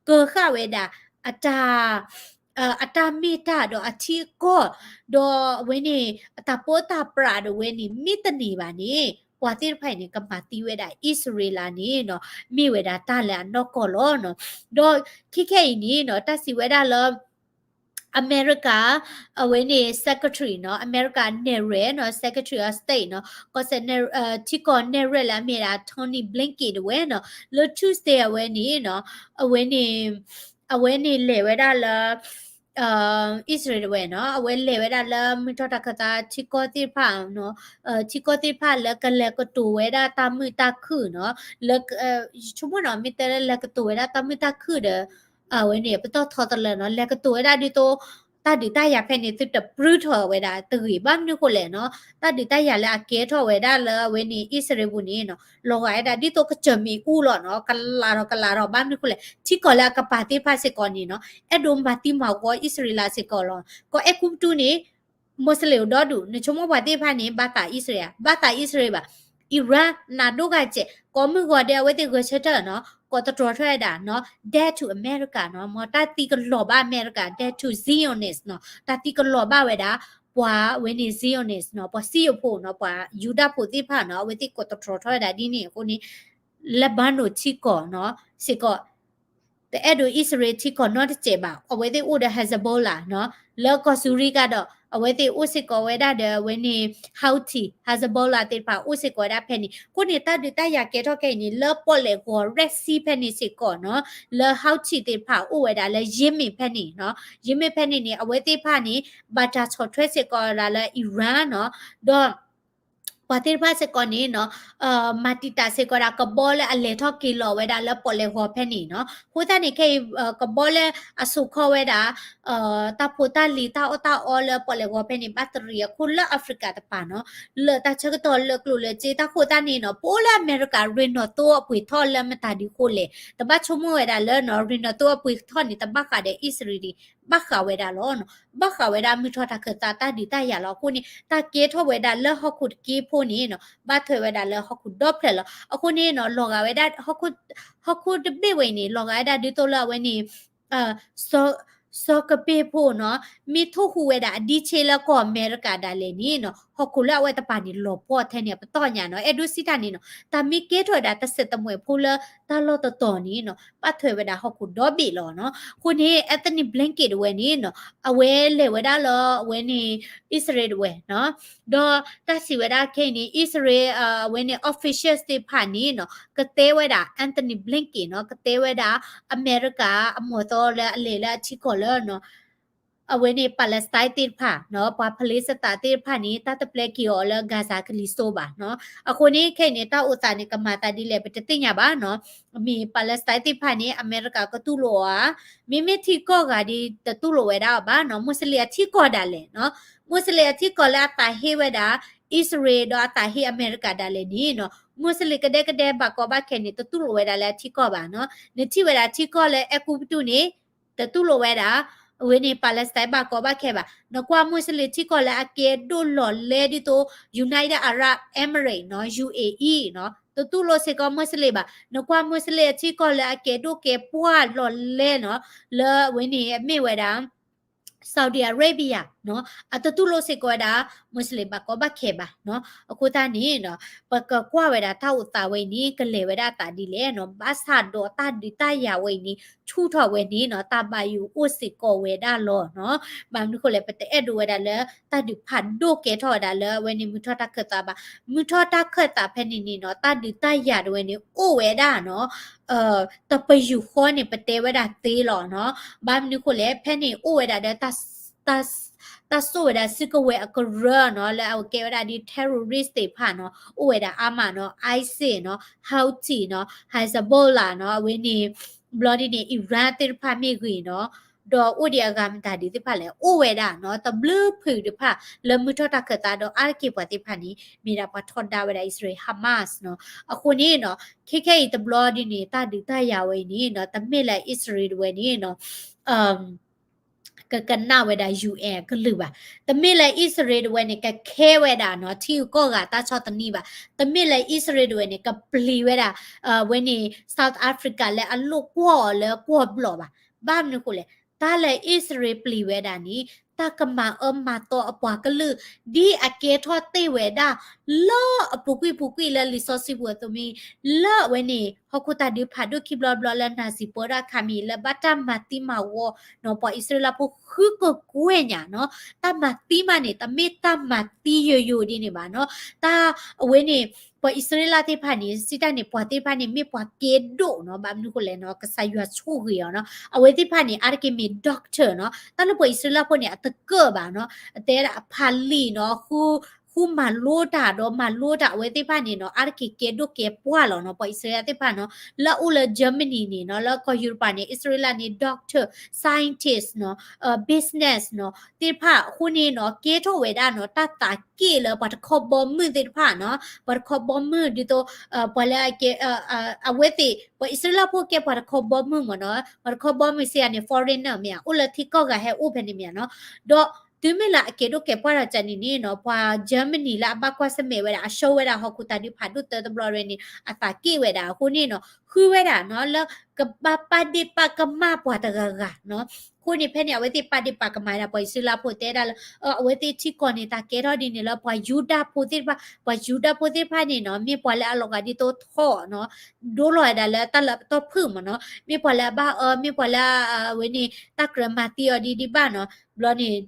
ကၢၤဃာ်ဝဲဒၣ် အတၢ် အတၢ်မ့ၢ်တၢ်ဒီးအထံအကီၢ်, ဒီးအဝဲန့ၣ် အတၢ်ပၢတၢ်ပြးဒီးဝဲန့ၣ် မ့ၢ်တန့ၢ်ဘၣ်န့ၣ် ပှၤသ့ၣ်တဖၣ်အံၤန့ၣ် ကမၤသံဝဲဒၣ်အံၣ်စရ့လးန့ၣ်နီၤ မ့ၢ်ဝဲဒၣ်တၢ်လၢအနီၢ်ကီၢ်လီၤနီၤ. ဒီးခဲခဲအံၤန့ၣ်နီၤ တၢ်စံးဝဲဒၣ်လၢ အမဲရကၤ အဝဲန့ၣ် secretary နီၤ, အမဲရကၤနဲၣ်ရွဲၣ်နီၤ, secretary of state နီၤ, ကီၢ်စဲၣ် ထံကီၢ်နဲၣ်ရွဲၣ်လၢအမ့ၢ်ဒၣ် Tony Blinken တဝဲနီၤ, လၢ Tuesday အဝဲန့ၣ်နီၤ, အဝဲန့ၣ် အဝဲန့ၣ်လဲၤဝဲဒၣ်လၢ အံၣ်စရ့လးတဝဲနီၤ, အဝဲလဲၤဝဲဒၣ်လၢမုၢ်ထီၣ်တၢ်ခၢၣ်သးထံကီၢ်သ့ၣ်တဖၣ်နီၤ, ထံကီၢ်သ့ၣ်တဖၣ်လၢကလဲၤကတိၤဝဲဒၣ်တၢ်မုာ်တၢ်ခုၣ်နီၤ, လၢ ယဆိကမိၣ်နီၤ မ့ၢ်တဲလၢလဲၤကတိၤဝဲဒၣ်တၢ်မုာ်တၢ်ခုၣ်ဒီး အဝဲန့ၣ် ပတီၢ်ထီတလၢနီၤ, လဲၤကတိၤဝဲဒၣ်ဒ်သိး တၢ်ဒုးတၢ်ယၤဖဲန့ၣ် သုတပြူထီၣ်ဝဲဒၣ်တဂ့ၤ, ဘၣ်မနုၤဃိလဲၣ်နီၤ, တၢ်ဒုးတၢ်ယၤလၢအကဲထီၣ်ဝဲဒၣ်လၢအဝဲန့ၣ် အံၣ်စရ့လးပူၤန့ၣ်နီၤ, လီၤဂာ်ဝဲဒၣ်ဒ်သိးကစၢၢ်မ့ၣ်အူလီၤနီၤ, ကလးထီၣ်ကလးထီၣ် ဘၣ်မနုၤဃိလဲၣ်, ထံကီၢ်လၢအကပၤသ့ၣ်တဖၣ်စ့ၢ်ကီးန့ၣ်နီၤ, အဲၣ်ဒိးမၤသံမၤဝီအံၣ်စရ့လးစ့ၢ်ကီးလီၤ. ကီၢ်အဲၤကူပတူးန့ၣ် Muslim အိၣ်ဒီဒူၣ်, နဆိကမိၣ်ပှၤသ့ၣ်တဖၣ်န့ၣ် ဘၣ်သးအံၣ်စရ့လး, ဘၣ်သးအံၣ်စရ့လးဘၣ်, Iran နးဒိၣ်ဂၤစဲး, ကိးမုၢ်ဂီၤဒဲးအဝဲသ့ၣ်ဂဲၤဆၢထၢၣ်နီၤ, ကိးသတြီၤထီၣ်ဝဲဒၣ်နီၤ, dead to America နီၤ, မ်တၢ်သံကလီၤဘၣ်အမဲရကၤ, dead to Zionist နီၤ, တၢ်သံကလီၤဘၣ်ဝဲဒၣ် ပှၤဝဲန့ၣ် Zionist နီၤ, ပှၤစံယိၣ်ဖိနီၤ, ပှၤယူဒၤဖိသ့ၣ်တဖၣ်နီၤ, အဝဲသ့ၣ်ကိးသတြီၤထီၣ်ဝဲဒၣ်ဒ်န့ၣ်အဃိန့ၣ် Lebanon ထံကီၢ်နီၤ စ့ၢ်ကီး တအဲၣ်ဒိးအံၣ်စရ့လးထံကီၢ်နီတစဲးဘၣ်, အဝဲသ့ၣ်အိၣ်ဒီး Hezbollah နီၤ, လၢကီၢ်စူၤရံကဒီး အဝဲသ့ၣ်အိၣ်စ့ၢ်ကီးဝဲဒၣ်ဒီးအဝဲန့ၣ် Houthi Hezbollah သ့ၣ်တဖၣ်အိၣ်စ့ၢ်ကီးဝဲဒၣ်ဖဲန့ၣ်, အဃိန့ၣ် တၢ်ဒုးတၢ်ယၤကဲထီၣ်ခဲအံၤန့ၣ် လၢပီၣ်လဲၣ်ဂီၤ Red Sea ဖဲန့ၣ်စ့ၢ်ကီးနီၤ, လၢ Houthi သ့ၣ်တဖၣ်အိၣ်ဝဲဒၣ်လၢ Yemen ဖဲန့ၣ်နီၤ, Yemen ဖဲန့ၣ်န့ၣ် အဝဲသ့ၣ်တဖၣ်န့ၣ် ဘၣ်တၢ်ဆီၣ်ထွဲစ့ၢ်ကီးဝဲဒၣ်လၢ Iran နီၤ, ဒီး ပှၤသ့ၣ်တဖၣ်စ့ၢ်ကီးန့ၣ်နီၤ, မၤတံာ်တာ်စ့ၢ်ကီးဒၣ်ကဘီလၢအလဲၤထီၣ်က့ၤလီၤဝဲဒၣ်လၢပီၣ်လဲၣ်ဂီၤဖဲန့ၣ်နီၤ, အဃိသတးန့ၣ် ခဲအံၤ ကဘီလၢအစိာ်ခီဝဲဒၣ် တၢ်ဖိတၢ်လံၤတၢ်အီၣ်တၢ်အီလၢပီၣ်လဲၣ်ဂီၤဖဲန့ၣ် ဘၣ်တရံးအခိၣ်လၢ Africa တပၤနီၤ, လၢတၢ်ဆၢကတီၢ်လၢကျိၣ်လၢစ့တၢ်ဃိသတးန့ၣ်နီၤ, ပအိၣ်လၢအမဲရကၤ ရ့ၣ်နီၣ်သိအပှ့ၤထီၣ်လၢမတၤဒုးဃိလဲၣ်, တဘၣ်ဆိကမိၣ်ဝဲဒၣ်လၢနီၤ, ရ့ၣ်နီၣ်သိအပှ့ၤထီၣ်န့ၣ် တဘၣ်ဃးဒီးအံၣ်စရ့လးဒံး, ဘၣ်ဃးဝဲဒၣ်လီၤနီၤ, ဘၣ်ဃးဝဲဒၣ်မုၢ်ထီၣ်တၢ်ခၢၣ်သးတၢ်ဒုးတၢ်ယၤလီၤ. အဃိန့ၣ် တၢ်ကဲထီၣ်ဝဲဒၣ်လၢဟီၣ်ခိၣ်တက့ဖိန့ၣ်နီၤ, ဘၣ်ထွဲဝဲဒၣ်လၢဟီၣ်ခိၣ်ဒီဖျၢၣ်လီၤ. အဃိန့ၣ်နီၤ, လီၤဂာ်ဝဲဒၣ် ဟီၣ်ခိၣ်တဘ့ၣ်ဝဲအံၤန့ၣ် လီၤဂာ်ဝဲဒၣ်ဒ်သိးလၢအဝဲန့ၣ် စီၤ စီၤကပ့ၢ်ဖိနီၤ မ့ၢ်ထိၣ်ဟူးဝဲဒၣ်အဒံးဆ့လၢကီၢ်အမဲရကၤဒၣ်လဲာ်န့ၣ်နီၤ ဟီၣ်ခိၣ်လၢအဝဲတပၤန့ၣ် လီၤပှီၢ်ထဲန့ၣ်အပတီၢ်ညါနီၤ အဲၣ်ဒိးစံးတၢ်န့ၣ်နီၤ တၢ်မ့ၢ်ကဲထီၣ်ဝဲဒၣ်တစဲးတမှဲးဖိလၢတၢ်လီၢ်တတီၤန့ၣ်နီၤ ပာ်ထွဲဝဲဒၣ်ဟီၣ်ခိၣ်ဒီဘ့ၣ်လီၤနီၤ. အဃိန့ၣ် Antony Blinken တဝဲန့ၣ်နီၤ အဝဲလဲၤဝဲဒၣ်လၢအဝဲန့ၣ် အံၣ်စရ့လးတဝဲနီၤ ဒီးတၢ်စံးဝဲဒၣ်ခဲအံၤန့ၣ် အံၣ်စရ့လး အဝဲန့ၣ် officials သ့ၣ်တဖၣ်န့ၣ်နီၤ ကတဲဝဲဒၣ် Antony Blinken နီၤ ကတဲဝဲဒၣ် အမဲရကၤအမီၢ်သီလၢအလဲၤလၢအထံကီၢ်လၢနီၤ အဝဲန့ၣ် Palestine သ့ၣ်တဖၣ်နီၤ ပှၤ Palestine သ့ၣ်တဖၣ်န့ၣ် တၢ်တပျဲက့ၤအီၤလၢ Gaza ကလံၤစိးဘၣ်နီၤ. အဃိန့ၣ် ခဲအံၤန့ၣ် တၢ်အိၣ်သးန့ၣ် ကမၤသးဒ်လဲၣ် ပတသ့ၣ်ညါဘၣ်နီၤ. မ့ၢ် Palestine သ့ၣ်တဖၣ်န့ၣ် အမဲရကၤကတူၢ်လိာ်အီၤဧါ, မ့မ့ၢ်ထံကီၢ်ဂၤဒ်တတူၢ်လိာ်ဝဲဒၣ်အီၤဘၣ်နီၤ. မူစလ့ၣ်အထံကီၢ်ဒၣ်လဲာ်နီၤ, မူစလ့ၣ်အထံကီၢ်လၢအသးဟ့ဝဲဒၣ် အံၣ်စရ့လး ဒီးအသးဟ့အမဲရကၤဒၣ်လဲာ်န့ၣ်နီၤ, မူစလ့ၣ်ကဒဲကဒဲဘၣ်ကီဘၣ်ခဲန့ၣ် တတူၢ်လိာ်ဝဲဒၣ်လၢအထံကီၢ်ဘၣ်နီၤ. နထံၣ်ဝဲဒၣ်ထံကီၢ်လၢအဲၤကူပတူးန့ၣ် တတူၢ်လိာ်ဝဲဒၣ် အဝဲန့ၣ် Palestine ဘၣ်ကီဘၣ်ခဲဘၣ်. နကွၢ်မူစလ့ၣ်ထံကီၢ်လၢအကဲဒိၣ်လီၤလဲဒ်သိး United Arab Emirates နီၤ, ယူၣ်အ့ဢံၣ် နီၤ, တတူၢ်လိာ်စ့ၢ်ကီးမူစလ့ၣ်ဘၣ်. နကွၢ်မူစလ့ၣ်အထံကီၢ်လၢအကဲဒိၣ်ကဲပှၢ်လီၤလဲနီၤ, လၢအဝဲန့ၣ်အမ့ၢ်ဝဲဒၣ် Saudi Arabia နီၤ, အတတူၢ်လိာ်စ့ၢ်ကီးဝဲဒၣ် မူစလ့ၣ်ဘၣ်ကီဘၣ်ခဲဘၣ်နီၤ. အဃိသတးန့ၣ်နီၤ ပကကွၢ်ဝဲဒၣ်တၢ်အိၣ်သးဝဲအံၤန့ၣ် ကလဲၤဝဲဒၣ်အသးဒ်လဲၣ်နီၤ, ဘၣ်ဆၣ်ဒီးတၢ်ဒုးတၢ်ယၤဝဲအံၤန့ၣ် ဆူၣ်ထီၣ်ဝဲန့ၣ်နီၤ တၢ်ဘၣ်ယိၣ်အိၣ်စ့ၢ်ကီးဝဲဒၣ်လီၤနီၤ. ဘၣ်မနုၤဃိလဲၣ် ပတအဲၣ်ဒိးဝဲဒၣ်လၢ တၢ်ဒုးဖးဒိၣ်ကဲထီၣ်ဝဲဒၣ်လၢအဝဲန့ၣ် မုၢ်ထီၣ်တၢ်ခၢၣ်သးဘၣ်. မုၢ်ထီၣ်တၢ်ခၢၣ်သးဖဲန့ၣ်န့ၣ်နီၤ တၢ်ဒုးတၢ်ယၤတဝဲန့ၣ် အိၣ်ဝဲဒၣ်နီၤ တပယူာ်ဃီန့ၣ် ပတဲဝဲဒၣ်သ့လီၤနီၤ. ဘၣ်မနုၤဃိလဲၣ် ဖဲန့ၣ်အိၣ်ဝဲဒၣ်ဒီး တၢ်စိၣ်ဝဲဒၣ်စုကဝဲၤအကရၢနီၤ လၢအကဲဝဲဒၣ်ဒ် terrorist သ့ၣ်တဖၣ်နီၤ အိၣ်ဝဲဒၣ်အါမးနီၤ, ISIS နီၤ, Houthi နီၤ, Hezbollah နီၤ, အဝဲန့ၣ် ဘျီဒ်န့ၣ် Iran သ့ၣ်တဖၣ်မ့ၢ်ဂ့ၤနီၤ, ဒီးအိၣ်ဒံးအဂၤမတၤဒ်သ့ၣ်တဖၣ်လဲၣ် အိၣ်ဝဲဒၣ်နီၤ တဘျုးဖုးတဖၣ်လၢမုၢ်ထီၣ်တၢ်ခၢၣ်သးဒီးအါတက့ၢ်ပှၤသ့ၣ်တဖၣ်န့ၣ် မ့ၢ်ဒၣ်ပှၤထီဒါဝဲဒၣ်အံၣ်စရ့လး Hamas နီၤ. အဃိန့ၣ်နီၤ ခဲခဲအံၤတဘျီဒ်န့ၣ် တၢ်ဒုးတၢ်ယၤဝဲအံၤန့ၣ်နီၤ တမ့ၢ်လၢအံၣ်စရ့လးတဝဲန့ၣ်နီၤ ကကနၣ်ဝဲဒၣ် ယူၣ်အဲၣ် အကလုၢ်ဘၣ်. တမ့ၢ်လၢအံၣ်စရ့လးတဝဲန့ၣ် ကခဲဝဲဒၣ်နီၤ ထံဂုၤကီၢ်ဂၤတၢ်ဆီၣ်သနံးဘၣ်. တမ့ၢ်လၢအံၣ်စရ့လးတဝဲန့ၣ် ကပျံၤဝဲဒၣ် အဝဲန့ၣ် South Africa လၢအလိၣ်ကွီၢ်အီၤလၢကွီၢ်ဘျီၣ်ဘၣ်. ဘၣ်မနုၤဃိလဲၣ် တၢ်လၢအံၣ်စရ့လးပျံၤဝဲဒၣ်န့ၣ် တၢ်ကမၤအၢမၤသီအပှၤကလုာ် ဒ်အကဲထီၣ်တ့ၢ်ဝဲဒၣ် လၢအပူၤကွံာ်ပူၤကွံာ်လၢလံာ်စီဆှံပူၤအသိးမ့ၢ် လၢအဝဲန့ၣ် ဟီၣ်ခိၣ်တၢ်ဒုးဖးဒိၣ်ခံဘျီဘျီလၢ နာဇီပၢတၢ်အခါမ့ၢ် လၢဘၣ်တၢ်မၤသံမၤဝီနီၤ ပှၤအံၣ်စရ့လးဖိဃုကကွဲၢ်ညါနီၤ. တၢ်မၤသံမးန့ၣ် တမ့ၢ်တၢ်မၤသံယိာ်ယိာ်ဒ်န့ၣ်ဘၣ်နီၤ. တၢ်အဝဲန့ၣ် ပှၤအံၣ်စရ့လးသ့ၣ်တဖၣ်န့ၣ် စံးတၢ်န့ၣ် ပှၤသ့ၣ်တဖၣ်န့ၣ် မ့ၢ်ပှၤကဲဒိၣ်နီၤ. ဘၣ်မနုၤဃိလဲၣ်နီၤ ကစၢ်ယွၤဆိၣ်ဂ့ၤအီၤနီၤ. အဝဲသ့ၣ်တဖၣ်န့ၣ် အါတက့ၢ်မ့ၢ် doctor နီၤ. တၢ်လၢပှၤအံၣ်စရ့လးဖိန့ၣ် အတကၢၣ်ဘၣ်နီၤ. အတဲဒၣ်အဖးလံာ်နီၤ ဃု ဃုမၤလိတၢ်ဒီးမၤလိတၢ် အဝဲသ့ၣ်တဖၣ်န့ၣ်နီၤ အါတက့ၢ်ကဲဒိၣ်ကဲပှၢ်လီၤနီၤ ပှၤအံၣ်စရ့လးသ့ၣ်တဖၣ်နီၤ. လၢအအိၣ်လၢ Germany န့ၣ်နီၤ လၢကီၢ်ယူရပၤန့ၣ် အံၣ်စရ့လးန့ၣ် doctor, scientist နီၤ business နီၤ သ့ၣ်တဖၣ်အဃိန့ၣ်နီၤ ကဲထီၣ်ဝဲဒၣ်နီၤ တၢ်သးက့ၣ်လၢပှၤတခီဘီမုၢ်သ့ၣ်တဖၣ်နီၤ ပှၤတခီဘီမုၢ်ဒ်သိး ပှၤလၢအကဲ အဝဲသ့ၣ် ပှၤအံၣ်စရ့လးဖိကဲပှ�ၣ်တခီဘီမုၢ်မ့ၢ်နီၤ ပှၤတခီဘီမုၢ်စ့ၢ်ကီးန့ၣ် foreigner မ့ၢ်ဧါ အိၣ်လၢထံကီၢ်ဂၤဟဲအိၣ်ဖဲန့ၣ်မ့ၢ်ဧါနီၤ. ဒီးတုၤမ့ၢ်လၢအကဲဒိၣ်ကဲပှၢ်ဒီးကန့ၣ်န့ၣ်နီၤ ပှၤ Germany လၢအဘၣ်ကွၢ်ဆၢၣ်မဲာ်ဝဲဒၣ် အဆှၢဝဲဒၣ်ဟီၣ်ခိၣ်တၢ်ဒုးဖးဒိၣ်တၢတဘျီရဲၣ်န့ၣ် အသးက့ၣ်ဝဲဒၣ်အဃိန့ၣ်နီၤ ဃုဝဲဒၣ်နီၤ လၢကဘၣ်ပာ်ဒ့ၣ်ပာ်ကမၣ်ပှၤတဂၤဂၤနီၤ. အဃိန့ၣ်ဖဲန့ၣ် အဝဲသ့ၣ်ပာ်ဒ့ၣ်ပာ်ကမၣ်ဝဲဒၣ် ပှၤအံၣ်စရ့လးဖိတဲဒၣ်လၢ အဝဲသ့ၣ်ထံကီၢ်န့ၣ် တၢ်ကဲထီၣ်ဒ်န့ၣ်လၢ ပှၤယူဒၤဖိသ့ၣ်တဖၣ် ပှၤယူဒၤဖိသ့ၣ်တဖၣ်န့ၣ်နီၤ မ့ၢ်ပှၤလၢအလီၤဂာ်ဒ်သိးထီၣ်နီၤ ဒိလီၤဝဲဒၣ်လၢတၢ်လၢအပတီၢ်ဖုၣ်မ့ၢ်နီၤ မ့ၢ်ပှၤလၢအဘၣ်အၢ မ့ၢ်ပှၤလၢအဝဲန့ၣ် တၢ်ကြၢးမၤသံအီၤဒ်ဒ်ဘၣ်နီၤ ဘျီန့ၣ်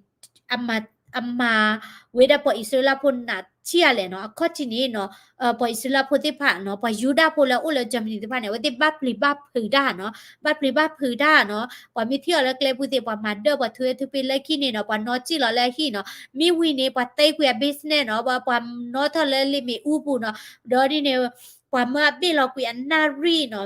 အမၤ အမၤဝဲဒၣ်ပှၤအံၣ်စရ့လးဖိနးထံၣ်အါလဲၣ်နီၤ အခီၣ်ထံးန့ၣ်နီၤ ပှၤအံၣ်စရ့လးဖိသ့ၣ်တဖၣ်နီၤ ပှၤယူဒၤဖိလၢအအိၣ်လၢ Germany သ့ၣ်တဖၣ်န့ၣ် အဝဲသ့ၣ်ဘၣ်ပျံၤဘၣ်ဖုးတၢ်နီၤ ဘၣ်ပျံၤဘၣ်ဖုးတၢ်နီၤ ပှၤမ့ၢ်ထံၣ်အီၤလၢကျဲပူၤသ့ၣ် ပှၤမၤဒၢၣ်ပှၤထုးဝဲထုးဖ့လၢခံန့ၣ်နီၤ ပှၤနီၣ်စံၣ်လီၤလၢအဟံၣ်နီၤ မ့ၢ်ဝံၤန့ၣ် ပှၤတဲကွံာ်အ business နီၤ ပှၤနီၣ်ထီၣ်လၢလံာ်မ့ၣ်အူပူၤနီၤ ဒီးဒ်န့ၣ် ပှၤမၢအဘ့ၣ်လီၤကွံာ်အနၣ်ရံၣ်နီၤ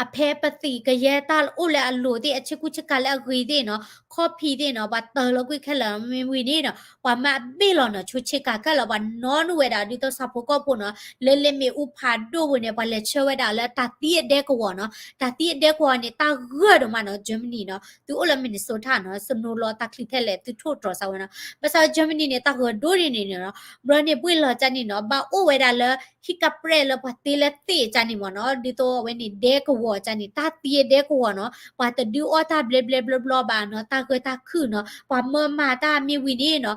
အဖဲပသံးကယဲၢ်တၢ်အိၣ်လၢအလိၤသ့ၣ် အဆ့ကူဆ့ကၤလၢအဂ့ၤသ့ၣ်နီၤ ခီၣ်ဖံးသ့ၣ်နီၤ ပှၤတၢၤလီၤကွံာ်ခဲလၢာ်မ့ၢ်ဝံၤန့ၣ်နီၤ ပှၤမၤအဘ့ၣ်လီၤနီၤ ဆိဆ့ကၤခဲလၢာ် ပှၤနီၣ်နုာ်ဝဲဒၣ်ဒ်သိးဆၣ်ဖိကီၢ်ဖိနီၤ လၢလ့မ့ၣ်အူဖးဒိၣ်ပူၤန့ၣ် ပှၤလဲၤဆှၢဝဲဒၣ်လၢတၢ်သံအဒဲကဝီၤနီၤ တၢ်သံအဒဲကဝီၤန့ၣ် တၢ်ဂၢၢ်ဒိၣ်မးနီၤ Germany နီၤ သုအိၣ်လၢ Minnesota နီၤ စနိလီၤတၢ်ချံထဲလဲၣ် သုထိၣ်တြီၤစၢၤဝဲနီၤ ဘၣ်ဆၣ် Germany န့ၣ် တၢ်ဂၢၢ်ဒိၣ်ဒ်န့ၣ်နီၤ ဘျီန့ၣ်ဘှ့ၣ်လီၤကၢ်န့ၣ်နီၤ ဘၣ်အိၣ်ဝဲဒၣ်လၢ ဟံၣ်ကၢ်ပြဲၢ်လၢပှၤတ့လၢသ့ၣ်ကၢ်န့ၣ်မ့ၢ်နီၤ ဒ်သိးအဝဲန့ၣ်ဒဲကဝီၤကၢ်န့ၣ် တၢ်သံအဒဲကဝီၤနီၤ ပှၤတဒုးအီၣ်တၢ်ဘျဲဘျဲဘျီဘျီဘၣ်နီၤ တၢ်ဂၢၢ်တၢ်ခုၣ်နီၤ ပှၤမၢမၤတၢ်မ့ၢ်ဝံၤန့ၣ်နီၤ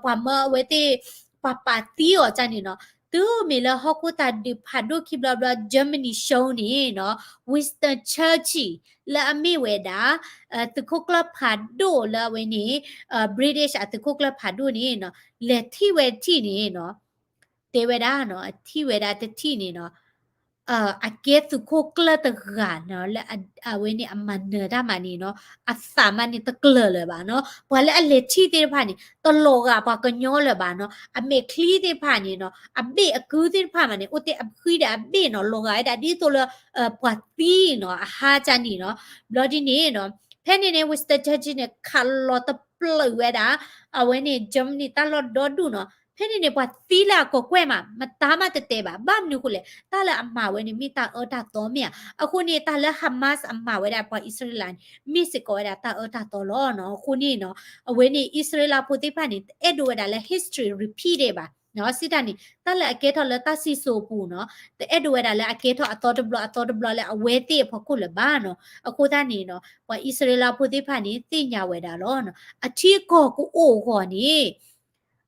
ပှၤမၢအဝဲသ့ၣ် ပှၤပာ်သံအီၤကၢ်န့ၣ်နီၤ တုၤမ့ၢ်လၢဟီၣ်ခိၣ်တၢ်ဒုးဖးဒိၣ်ခံဘျီဘျီ Germany ရှုံးန့ၣ်နီၤ Winston Churchill လၢအမ့ၢ်ဝဲဒၣ် သုးခိၣ်ကျၢၢ်ဖးဒိၣ်လၢအဝဲန့ၣ် British အသုးခိၣ်ကျၢၢ်ဖးဒိၣ်န့ၣ်နီၤ လဲၤထံၣ်ဝဲတထံၣ်န့ၣ်နီၤ တဲဝဲဒၣ်နီၤ အထံၣ်ဝဲဒၣ်တထံၣ်န့ၣ်နီၤ အကဲသုးခိၣ်ကျၢၢ်တဂၤနီၤ လၢအဝဲန့ၣ်အမၤနၢၤတၢ်မးန့ၣ်နီၤ အသးမးန့ၣ်တကျၢၤလၢၤဘၣ်နီၤ ပှၤလၢအလဲၤထံၣ်သ့ၣ်တဖၣ်န့ၣ် တလီၤဂာ်ပှၤကညီလၢၤဘၣ်နီၤ အမဲာ်ချံသ့ၣ်တဖၣ်န့ၣ်နီၤ အဘ့ၣ်အကုသ့ၣ်တဖၣ်မးန့ၣ် အိၣ်တ့ၢ်အဃံဒီးအဘ့ၣ်နီၤ လီၤဂာ်ဝဲဒၣ်ဒ်သိးလၢ ပှၤသံနီၤ အဟါကၢ်န့ၣ်နီၤ ဘျီဒ်န့ၣ်နီၤ ဖဲန့ၣ်န့ၣ် Winston Churchill န့ၣ် ခးလီၤတပျုာ်ဝဲဒၣ် အဝဲန့ၣ် Germany တၢ်လီၢ်ဒီဒူၣ်နီၤ ဖဲန့ၣ်န့ၣ် ပှၤသံလၢအကီၢ်ကွဲၢ်မး မတၤမးတတဲဘၣ် ဘၣ်မနုၤဃိလဲၣ် တၢ်လၢအမၤဝဲန့ၣ် မ့ၢ်တၢ်အၢတၢ်သီမ့ၢ်ဧါ အဃိန့ၣ် တၢ်လၢ Hamas အမၤဝဲဒၣ်ပှၤအံၣ်စရ့လးန့ၣ် မ့ၢ်စ့ၢ်ကီးဝဲဒၣ်တၢ်အၢတၢ်သီလီၤနီၤ အဃိန့ၣ်နီၤ အဝဲန့ၣ် အံၣ်စရ့လးဖိသ့ၣ်တဖၣ်န့ၣ် တအဲၣ်ဒိးဝဲဒၣ်လၢ history repeat ဒံးဘၣ် စံးတၢ်န့ၣ် တၢ်လၢအကဲထီၣ်လၢတၢ်စံၣ်စိၤအပူၤနီၤ တအဲၣ်ဒိးဝဲဒၣ်လၢအကဲထီၣ်အသီတဘျီအသီတဘျီလၢအဝဲသ့ၣ်အဖီခိၣ်လၢၤဘၣ်နီၤ အဃိသတးန့ၣ်နီၤ ပှၤအံၣ်စရ့လးဖိသ့ၣ်တဖၣ်န့ၣ် သ့ၣ်ညါဝဲဒၣ်လီၤနီၤ အထံအကီၢ်ကအိၣ်အဂီၢ်န့ၣ်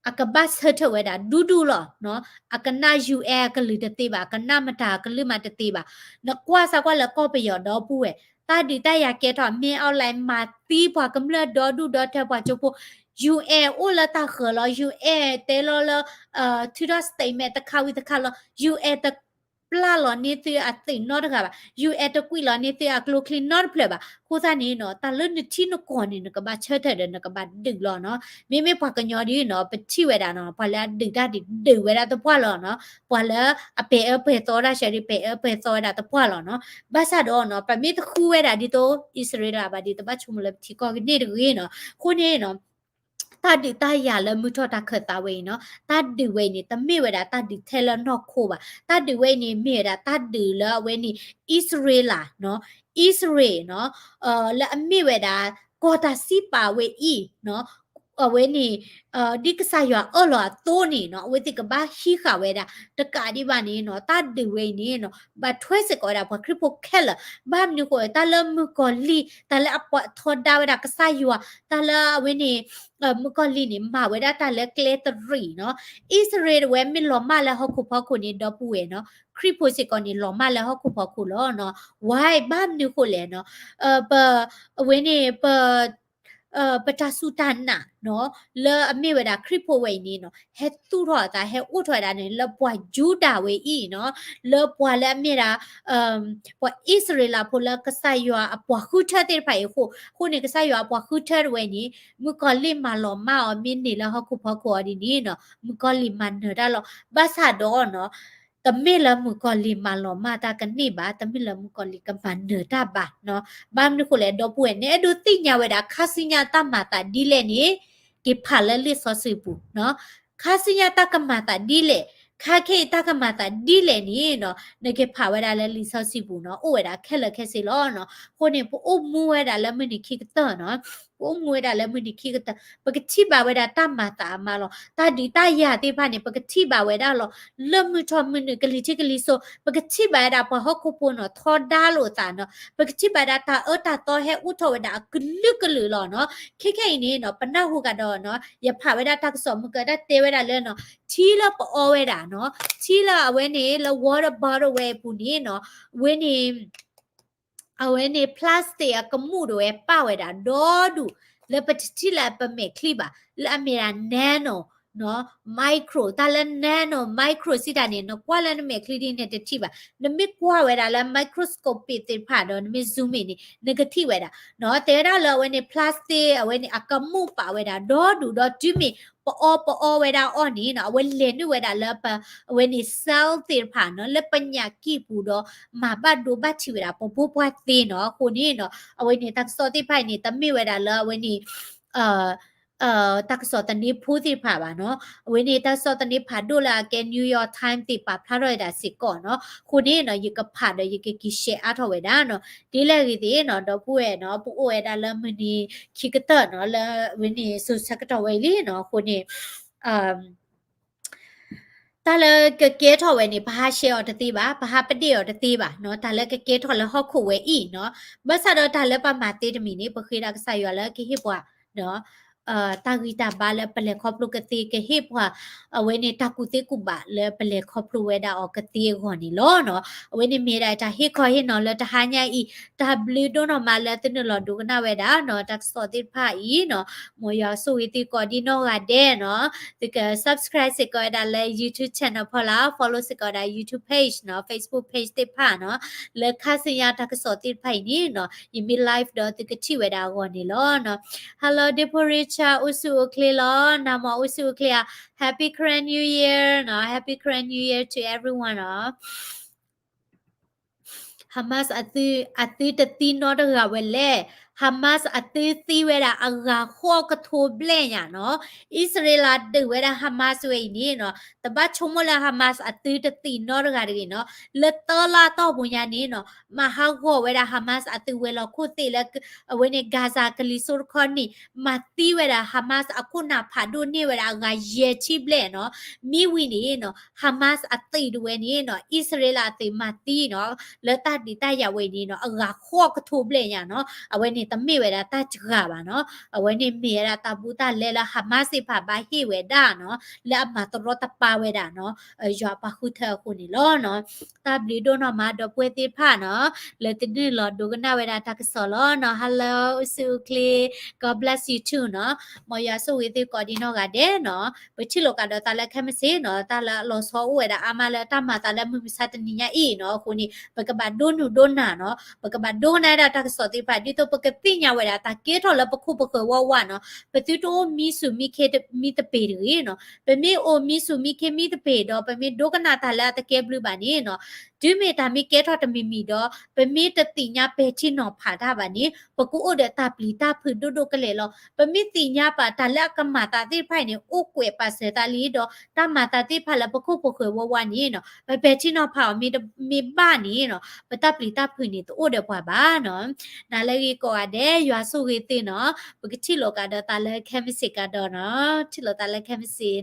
အကဘၣ်ဆၢထၢၣ်ဝဲဒၣ်ဒူဒူလီၤနီၤ အကနၣ် ယူၣ်အဲၣ် အကလုၢ်တသ့ဘၣ် အကနၣ်မတၤအကလုၢ်မးတသ့ဘၣ် နကွၢ်စၢ်ကွၢ်လၢကီၢ်ပယီၤဒီပုၢ်ဝဲၢ် တၢ်ဒုးတၢ်ယၤကဲထီၣ် မင်းအောင်လှိုင် မၤသံပှၤကမျၢၢ်ဒီဒူၣ်ဒီထၢပှၤကၠိဖိ ယူၣ်အဲၣ် အိၣ်လၢတၢ်ဃၢၤလီၤ ယူၣ်အဲၣ် တဲလီၤလၢ ထုးထီၣ် statement တခါဝံၤတခါလီၤ ယူၣ်အဲၣ် တပျၢ်လီၤန့ၢ်သုအသ့ၣ်နီတဂၤဘၣ် ယူၣ်အဲၣ် တကွံာ်လီၤန့ၢ်သုအကျိချံနီတဖျၢၣ်ဘၣ် အဃိသတးန့ၣ်နီၤ တၢ်လၢနထံနကီၢ်န့ၣ် နကဘၣ်ဆၢထၢၣ်ဒီးနကဘၣ်ဒုးလီၤနီၤ မ့မ့ၢ်ပှၤကညီဒ်နီၤ ပထံၣ်ဝဲဒၣ်နီၤ ပှၤလၢအဒုးတၢ်ဒုးဒုးဝဲဒၣ်တပှၢ်လီၤနီၤ ပှၤလၢအပဲာ်အၢပဲာ်သီတၢ်ဆၢဒ် ပဲာ်အၢပဲာ်သီဝဲဒၣ်တပှၢ်လီၤနီၤ ဘၣ်ဆၣ်ဒီးနီၤ ပမ့ၢ်တဃုဝဲဒၣ်ဒ်သိး အံၣ်စရ့လးဘၣ်ဒီး တဘၣ်ဆိကမိၣ်လၢပထံကီၢ်ကန့ၢ်တဂ့ၤနီၤ အဃိန့ၣ်နီၤ တၢ်ဒုးတၢ်ယၤလၢမုၢ်ထီၣ်တၢ်ခၢၣ်သးဝဲအံၤနီၤ တၢ်ဒုးဝဲအံၤန့ၣ် တမ့ၢ်ဝဲဒၣ်တၢ်ဒုးထဲလၢနီၢ်ခိဘၣ် တၢ်ဒုးဝဲအံၤန့ၣ် မ့ၢ်ဝဲဒၣ်တၢ်ဒုးလၢအဝဲန့ၣ် အံၣ်စရ့လးနီၤ အံၣ်စရ့လးနီၤ လၢအမ့ၢ်ဝဲဒၣ် ကီၢ်တၢ်စံးပာ်ဝဲအံၤနီၤ အဝဲန့ၣ် ဒ်ကစၢ်ယွၤအၢၣ်လီၤအသိးန့ၣ်နီၤ အဝဲသ့ၣ်ကဘၣ်ဟံးဃာ်ဝဲဒၣ် တကးဒံးဘၣ်န့ၣ်နီၤ တၢ်ဒုးဝဲအံၤန့ၣ်နီၤ ဘၣ်ထွဲစ့ၢ်ကီးဝဲဒၣ်ပှၤခရံာ်ဖိခဲလၢာ် ဘၣ်မနုၤဃိ တၢ်လၢမုၣ်ကီၤလံၢ် တၢ်လၢအပှၤထီဒါဝဲဒၣ်ကစၢ်ယွၤ တၢ်လၢအဝဲန့ၣ် မုၣ်ကီၤလံၢ်န့ၣ် မၤဝဲဒၣ်တၢ်လၢကျဲတရံးနီၤ အံၣ်စရ့လးတဝဲမ့ၢ်လီၤမၢ်လၢဟီၣ်ခိၣ်ဖီခိၣ်န့ၣ် ဒီပုၢ်ဝဲၢ်နီၤ ခရံာ်ဖိစ့ၢ်ကီးန့ၣ် လီၤမၢ်လၢဟီၣ်ခိၣ်ဖီခိၣ်လီၤနီၤ why ဘၣ်မနုၤဃိလဲၣ်နီၤ ပ အဝဲန့ၣ် ပ ပတၢ်စူၢ်တၢ်နာ်နီၤ လၢအမ့ၢ်ဝဲဒၣ်ခရံာ်ဖိဝဲအံၤန့ၣ်နီၤ ဟဲသူၣ်ထီၣ်အသး ဟဲအိၣ်ထီၣ်ဝဲဒၣ်န့ၣ် လၢပှၤယူဒၤဝဲအံၤနီၤ လၢပှၤလၢအမ့ၢ်ဒၣ် ပှၤအံၣ်စရ့လးဖိလၢကစၢ်ယွၤအပှၤဃုထၢသ့ၣ်တဖၣ်အံၤအဃိ အဃိန့ၣ် ကစၢ်ယွၤအပှၤဃုထၢတဝဲန့ၣ် မုၣ်ကီၤလံၢ်မၤလီၤမၢ်အီၤ မ့ၢ်န့ၢ်လၢဟီၣ်ခိၣ်ဖီခိၣ်အီၤဒ်န့ၣ်နီၤ မုၣ်ကီၤလံၢ်မၤနၢၤတၢ်လီၤ ဘၣ်ဆၣ်ဒီးနီၤ တမ့ၢ်လၢမုၣ်ကီၤလံၢ်မၤလီၤမၢ်တၢ်ကန့ၢ်ဘၣ် တမ့ၢ်လၢမုၣ်ကီၤလံၢ်ကမၤနၢၤတၢ်ဘၣ်နီၤ ဘၣ်မနုၤဃိလဲၣ် ဒီပုၢ်ဝဲၢ် နအဲၣ်ဒိးသ့ၣ်ညါဝဲဒၣ် ခါဆူညါတၢ်မၤသးဒ်လဲၣ်န့ၣ် က့ၤဖးလၢလံာ်စီဆှံပူၤနီၤ ခါဆူညါတၢ်ကမၤသးဒ်လဲၣ် ခါခဲအံၤတၢ်ကမၤသးဒ်လဲၣ်န့ၣ်နီၤ နက့ၤဖးဝဲဒၣ်လၢလံာ်စီဆှံပူၤနီၤ အိၣ်ဝဲဒၣ်ခဲလၢာ်ခဲဆ့လီၤနီၤ အဃိန့ၣ် ပအိၣ်မူဝဲဒၣ်လၢမုၢ်နံၤခံကတၢၢ်နီၤ ပအိၣ်မူဝဲဒၣ်လၢမုၢ်နံၤခံကတၢၢ် ပကထံၣ်ဘၣ်ဝဲဒၣ်တၢ်မၤသးအမါလီၤ တၢ်ဒုးတၢ်ယၤသ့ၣ်တဖၣ်န့ၣ် ပကထံၣ်ဘၣ်ဝဲဒၣ်လီၤ လၢမုၢ်ထီၣ်မုၢ်နုာ်ကလံၤထံးကလံၤစိး ပကထံၣ်ဘၣ်ဝဲဒၣ်ပှၤဟီၣ်ခိၣ်ဖိနီၤ ထီဒါလိာ်သးနီၤ ပကထံၣ်ဘၣ်ဝဲဒၣ်တၢ်အၢတၢ်သီဟဲအိၣ်ထီၣ်ဝဲဒၣ်အကလုာ်ကလုာ်လီၤနီၤ ခဲခဲအံၤန့ၣ်နီၤ ပနၢ်ဟူကဒီးနီၤ ယဖးဝဲဒၣ်တၢ်ကစီၣ်မုၢ်ကၢတၢ်တဲဝဲဒၣ်လၢနီၤ ထံလၢပအီဝဲဒၣ်နီၤ ထံလၢအဝဲန့ၣ်လၢ water bottle ဝဲအပူၤန့ၣ်နီၤ အဝဲန့ၣ် အဝဲန့ၣ် plastic အကမူၣ်ဒၣ်ဝဲပာ်ဝဲဒၣ်ဒီဒူၣ် လၢပတထံၣ်လၢပမဲာ်ချံဘၣ် လၢအမ့ၢ်ဒၣ် nano micro တၢ်လၢ nano micro စံးတၢ်န့ၣ် နကွၢ်လၢနမဲာ်ချံဒ်န့ၣ်တထံၣ်ဘၣ်. နမ့ၢ်ကွၢ်ဝဲဒၣ်လၢ microscope သ့ၣ်တဖၣ်ဒီး နမ့ၢ် zoom in န့ၣ် နကထံၣ်ဝဲဒၣ်. တဲဝဲဒၣ်လၢအဝဲန့ၣ် plastic အဝဲန့ၣ် အကမူၣ်ပာ်ဝဲဒၣ် ဒီဒူၣ်ဒီးတုၤမ့ၢ် ပအီပအီဝဲဒၣ်အီၤန့ၣ်နီၤ အဝဲလဲၤနုာ်ဝဲဒၣ်လၢပ အဝဲန့ၣ် cell သ့ၣ်တဖၣ်နီၤ လၢပညၣ်ကံၢ်ပူၤဒီး မၤဘၣ်ဒိဘၣ်ထံးဝဲဒၣ် ပဘိပှၢ်သ့နီၤ. အဃိန့ၣ်နီၤ အဝဲန့ၣ် တၢ်ကစီၣ်သ့ၣ်တဖၣ်အံၤန့ၣ် တမ့ၢ်ဝဲဒၣ်လၢအဝဲန့ၣ် တၢ်ကစီၣ်သန့ဖိသ့ၣ်တဖၣ်ဘၣ်နီၤ. အဝဲန့ၣ် တၢ်ကစီၣ်သန့ဖးဒိၣ်လၢအကဲ New York Times သ့ၣ်ပာ်ဖျါထီၣ်ဝဲဒၣ်စ့ၢ်ကီးနီၤ. အဃိန့ၣ်နီၤ ယကဖးဒီးယကက့ၤ share အါထီၣ်ဝဲဒၣ်နီၤ. ဒ်လဲၣ်ဂ့ၤသ့ၣ်နီၤ ဒီပုၢ်ဝဲၢ်နီၤ ပအိၣ်ဝဲဒၣ်လၢမုၢ်နံၤခံကတၢၢ်နီၤ လၢအဝဲန့ၣ် စိၤဆၢကတီၢ်ဝဲအံၤလံနီၤ. အဃိန့ၣ် တၢ်လၢကကဲထီၣ်ဝဲန့ၣ် ပဟး share အီၤတသ့ဘၣ်, ပဟးပဒ့ၣ်အီၤတသ့ဘၣ်နီၤ. တၢ်လၢကကဲထီၣ်လၢဟီၣ်ခိၣ်ဝဲအံၤနီၤ. ဘၣ်ဆၣ်ဒီးတၢ်လၢပမၤသ့တမံၤန့ၣ် ပဃ့ဒၣ်ကစၢ်ယွၤလၢကဟ့ၣ်ပှၤ တၢ်ဂံၢ်တၢ်ဘါလၢပလဲၤခီဖျိကသ့, ကဟ့ၣ်ပှၤ အဝဲန့ၣ်တၢ်ကူၣ်သ့ကူၣ်ဘၣ်လၢပလဲၤခီဖျိဝဲဒၣ်အီၤကသ့အဂီၢ်န့ၣ်လီၤနီၤ. အဝဲန့ၣ်မ့ၢ်ဒၣ်တၢ်ဟ့ၣ်ခီဟ့ၣ်နီၤလၢတဟါညါအံၤ, တၢ်ဘျုးဒိၣ်နီၢ်မးလၢသုနုာ်လီၤဒိကနၣ်ဝဲဒၣ်နီၤ တၢ်ကစီၣ်သ့ၣ်တဖၣ်အံၤနီၤ. မ်ယွၤဆိၣ်ဂ့ၤသုကိးဒံနီၢ်ဂၤဒဲးနီၤ. သုက subscribe စ့ၢ်ကီးဝဲဒၣ်လၢ YouTube channel ဖီလာ်, follow စ့ၢ်ကီးဝဲဒၣ် YouTube page နီၤ, Facebook page သ့ၣ်တဖၣ်နီၤ. လၢခါဆူညါတၢ်ကစီၣ်သ့ၣ်တဖၣ်အံၤန့ၣ်နီၤ ယမ့ၢ် live ဒီးသုကထံၣ်ဝဲဒၣ်အဂီၢ်န့ၣ်လီၤနီၤ. Hello ဒ့ဖိရံၣ်ဆၣ် အိၣ်ဆူၣ်အိၣ်ချ့လီၤ. နမ့ၢ်အိၣ်ဆူၣ်အိၣ်ချ့ဧါ. Happy Karen New Year နီၤ. Happy Karen New Year to everyone နီၤ. Hamas အသု, အသုတသံနီတဂၤဝဲလဲၣ်. Hamas အသုသံဝဲဒၣ်အဂၤဃိးကထိဘျဲၣ်ညါနီၤ. အံၣ်စရ့လးဒုးဝဲဒၣ် Hamas ဝဲအံၤန့ၣ်နီၤ တဘၣ်ဆိကမိၣ်လၢ Hamas အသုတသံနီတဂၤတဂ့ၤနီၤ. လၢသၢလါတီၢ်ပူၤညါန့ၣ်နီၤ မၤဟးဂီၤဝဲဒၣ် Hamas အသုဝဲၤလီၢ်ခိၣ်သ့ၣ်လၢ အဝဲန့ၣ် Gaza ကလံၤစိးတခီန့ၣ် မၤသံဝဲဒၣ် Hamas အခိၣ်နၢ်ဖးဒိၣ်န့ၢ်ဝဲဒၣ်အဂၤယဲၢ်ဆံဘျဲၣ်နီၤ. မ့ၢ်ဝံၤန့ၣ်နီၤ Hamas အသုးတဝဲန့ၣ်နီၤ အံၣ်စရ့လးအသုးမၤသံနီၤ လၢတၢ်ဒုးတၢ်ယၤဝဲအံၤန့ၣ်နီၤ အဂၤဃိးကထိဘျဲၣ်ညါနီၤ. အဝဲန့ၣ်တမ့ၢ်ဝဲဒၣ်တၢ်စှၤဘၣ်နီၤ. အဝဲန့ၣ်မ့ၢ်ဝဲဒၣ်တၢ်ဘူးတၢ်လဲလၢ Hamas သ့ၣ်တဖၣ်ဘၣ်ဟ့ၣ်ဝဲဒၣ်နီၤ လၢအမၤတရီတပါဝဲဒၣ်နီၤ ယွၤအပှၤဃုထၢအဃိန့ၣ်လီၤနီၤ. တၢ်ဘျုးဒိၣ်နီၢ်မးဒီပုၢ်ဝဲၢ်သ့ၣ်တဖၣ်နီၤ လၢသုနုာ်လီၤဒိကနၣ်ဝဲဒၣ်တၢ်ကစီၣ်လီၤနီၤ. Hello အိၣ်ဆူၣ်အိၣ်ချ့ God bless you too နီၤ. မ်ယွၤဆိၣ်ဂ့ၤသုကိးဒံနီၢ်ဂၤဒဲးနီၤ. ပထံၣ်လိာ်ကဒီးသးလၢခဲမုၢ်ဆ့ၣ်နီၤ တၢ်လၢအလီၤဆီအိၣ်ဝဲဒၣ်အါမးလၢတၢ်မၤသးလၢမုၢ်မဆါတနံၤညါအံၤနီၤ. အဃိန့ၣ် ပကဘၣ်ဒိနုာ်ဒိနၢ်နီၤ ပကဘၣ်ဒိကနၣ်ဝဲဒၣ်တၢ်ကစီၣ်သ့ၣ်တဖၣ် ဒ်သိးပကသ့ၣ်ညါဝဲဒၣ်တၢ်ကဲထီၣ်လၢပခိၣ်ပဃၢၤဝီဝါနီၤ. ပသုတအိၣ်မံဆူၣ်မံခ့မံသပ့ၤတဂ့ၤနီၤ. ပမ့ၢ်အိၣ်မံဆူၣ်မံခ့မံသပ့ၤဒီး ပမ့ၢ်ဒိကနၣ်တၢ်လၢအတကဲဘျုးဘၣ်န့ၣ်နီၤ တုၤမ့ၢ်တၢ်မ့ၢ်ကဲထီၣ်တမံၤမံၤဒီး ပမ့ၢ်တသ့ၣ်ညါပဲာ်ထံနီၤဖးတၢ်ဘၣ်န့ၣ် ပကအိၣ်ဒီးတၢ်ပျံၤတၢ်ဖုးဒိၣ်ဒိၣ်ကလဲာ်လီၤ. ပမ့ၢ်သ့ၣ်ညါဘၣ်တၢ်လၢအကမၤသးသ့ၣ်တဖၣ်အံၤန့ၣ် အိၣ်ကွဲးပာ်စၢၤသးလံဒီး တၢ်မၤသးသ့ၣ်တဖၣ်လၢပခိၣ်ပဃၢၤဝီဝါန့ၣ်နီၤ ပပဲာ်ထံနီၤဖးအီၤမ့ၢ်ဘၣ်န့ၣ်နီၤ ပတၢ်ပျံၤတၢ်ဖုးန့ၣ် တအိၣ်ဒီးပှၤဘၣ်နီၤ. နၤလၢအဂ့ၤကိးဂၤဒဲး ယွၤဆိၣ်ဂ့ၤသုနီၤ. ပကထံၣ်လိာ်ကဒီးသးလၢခဲမုၢ်ဆ့ၣ်ကဒီးနီၤ. ထံၣ်လိာ်သးလၢခဲမုၢ်ဆ့ၣ်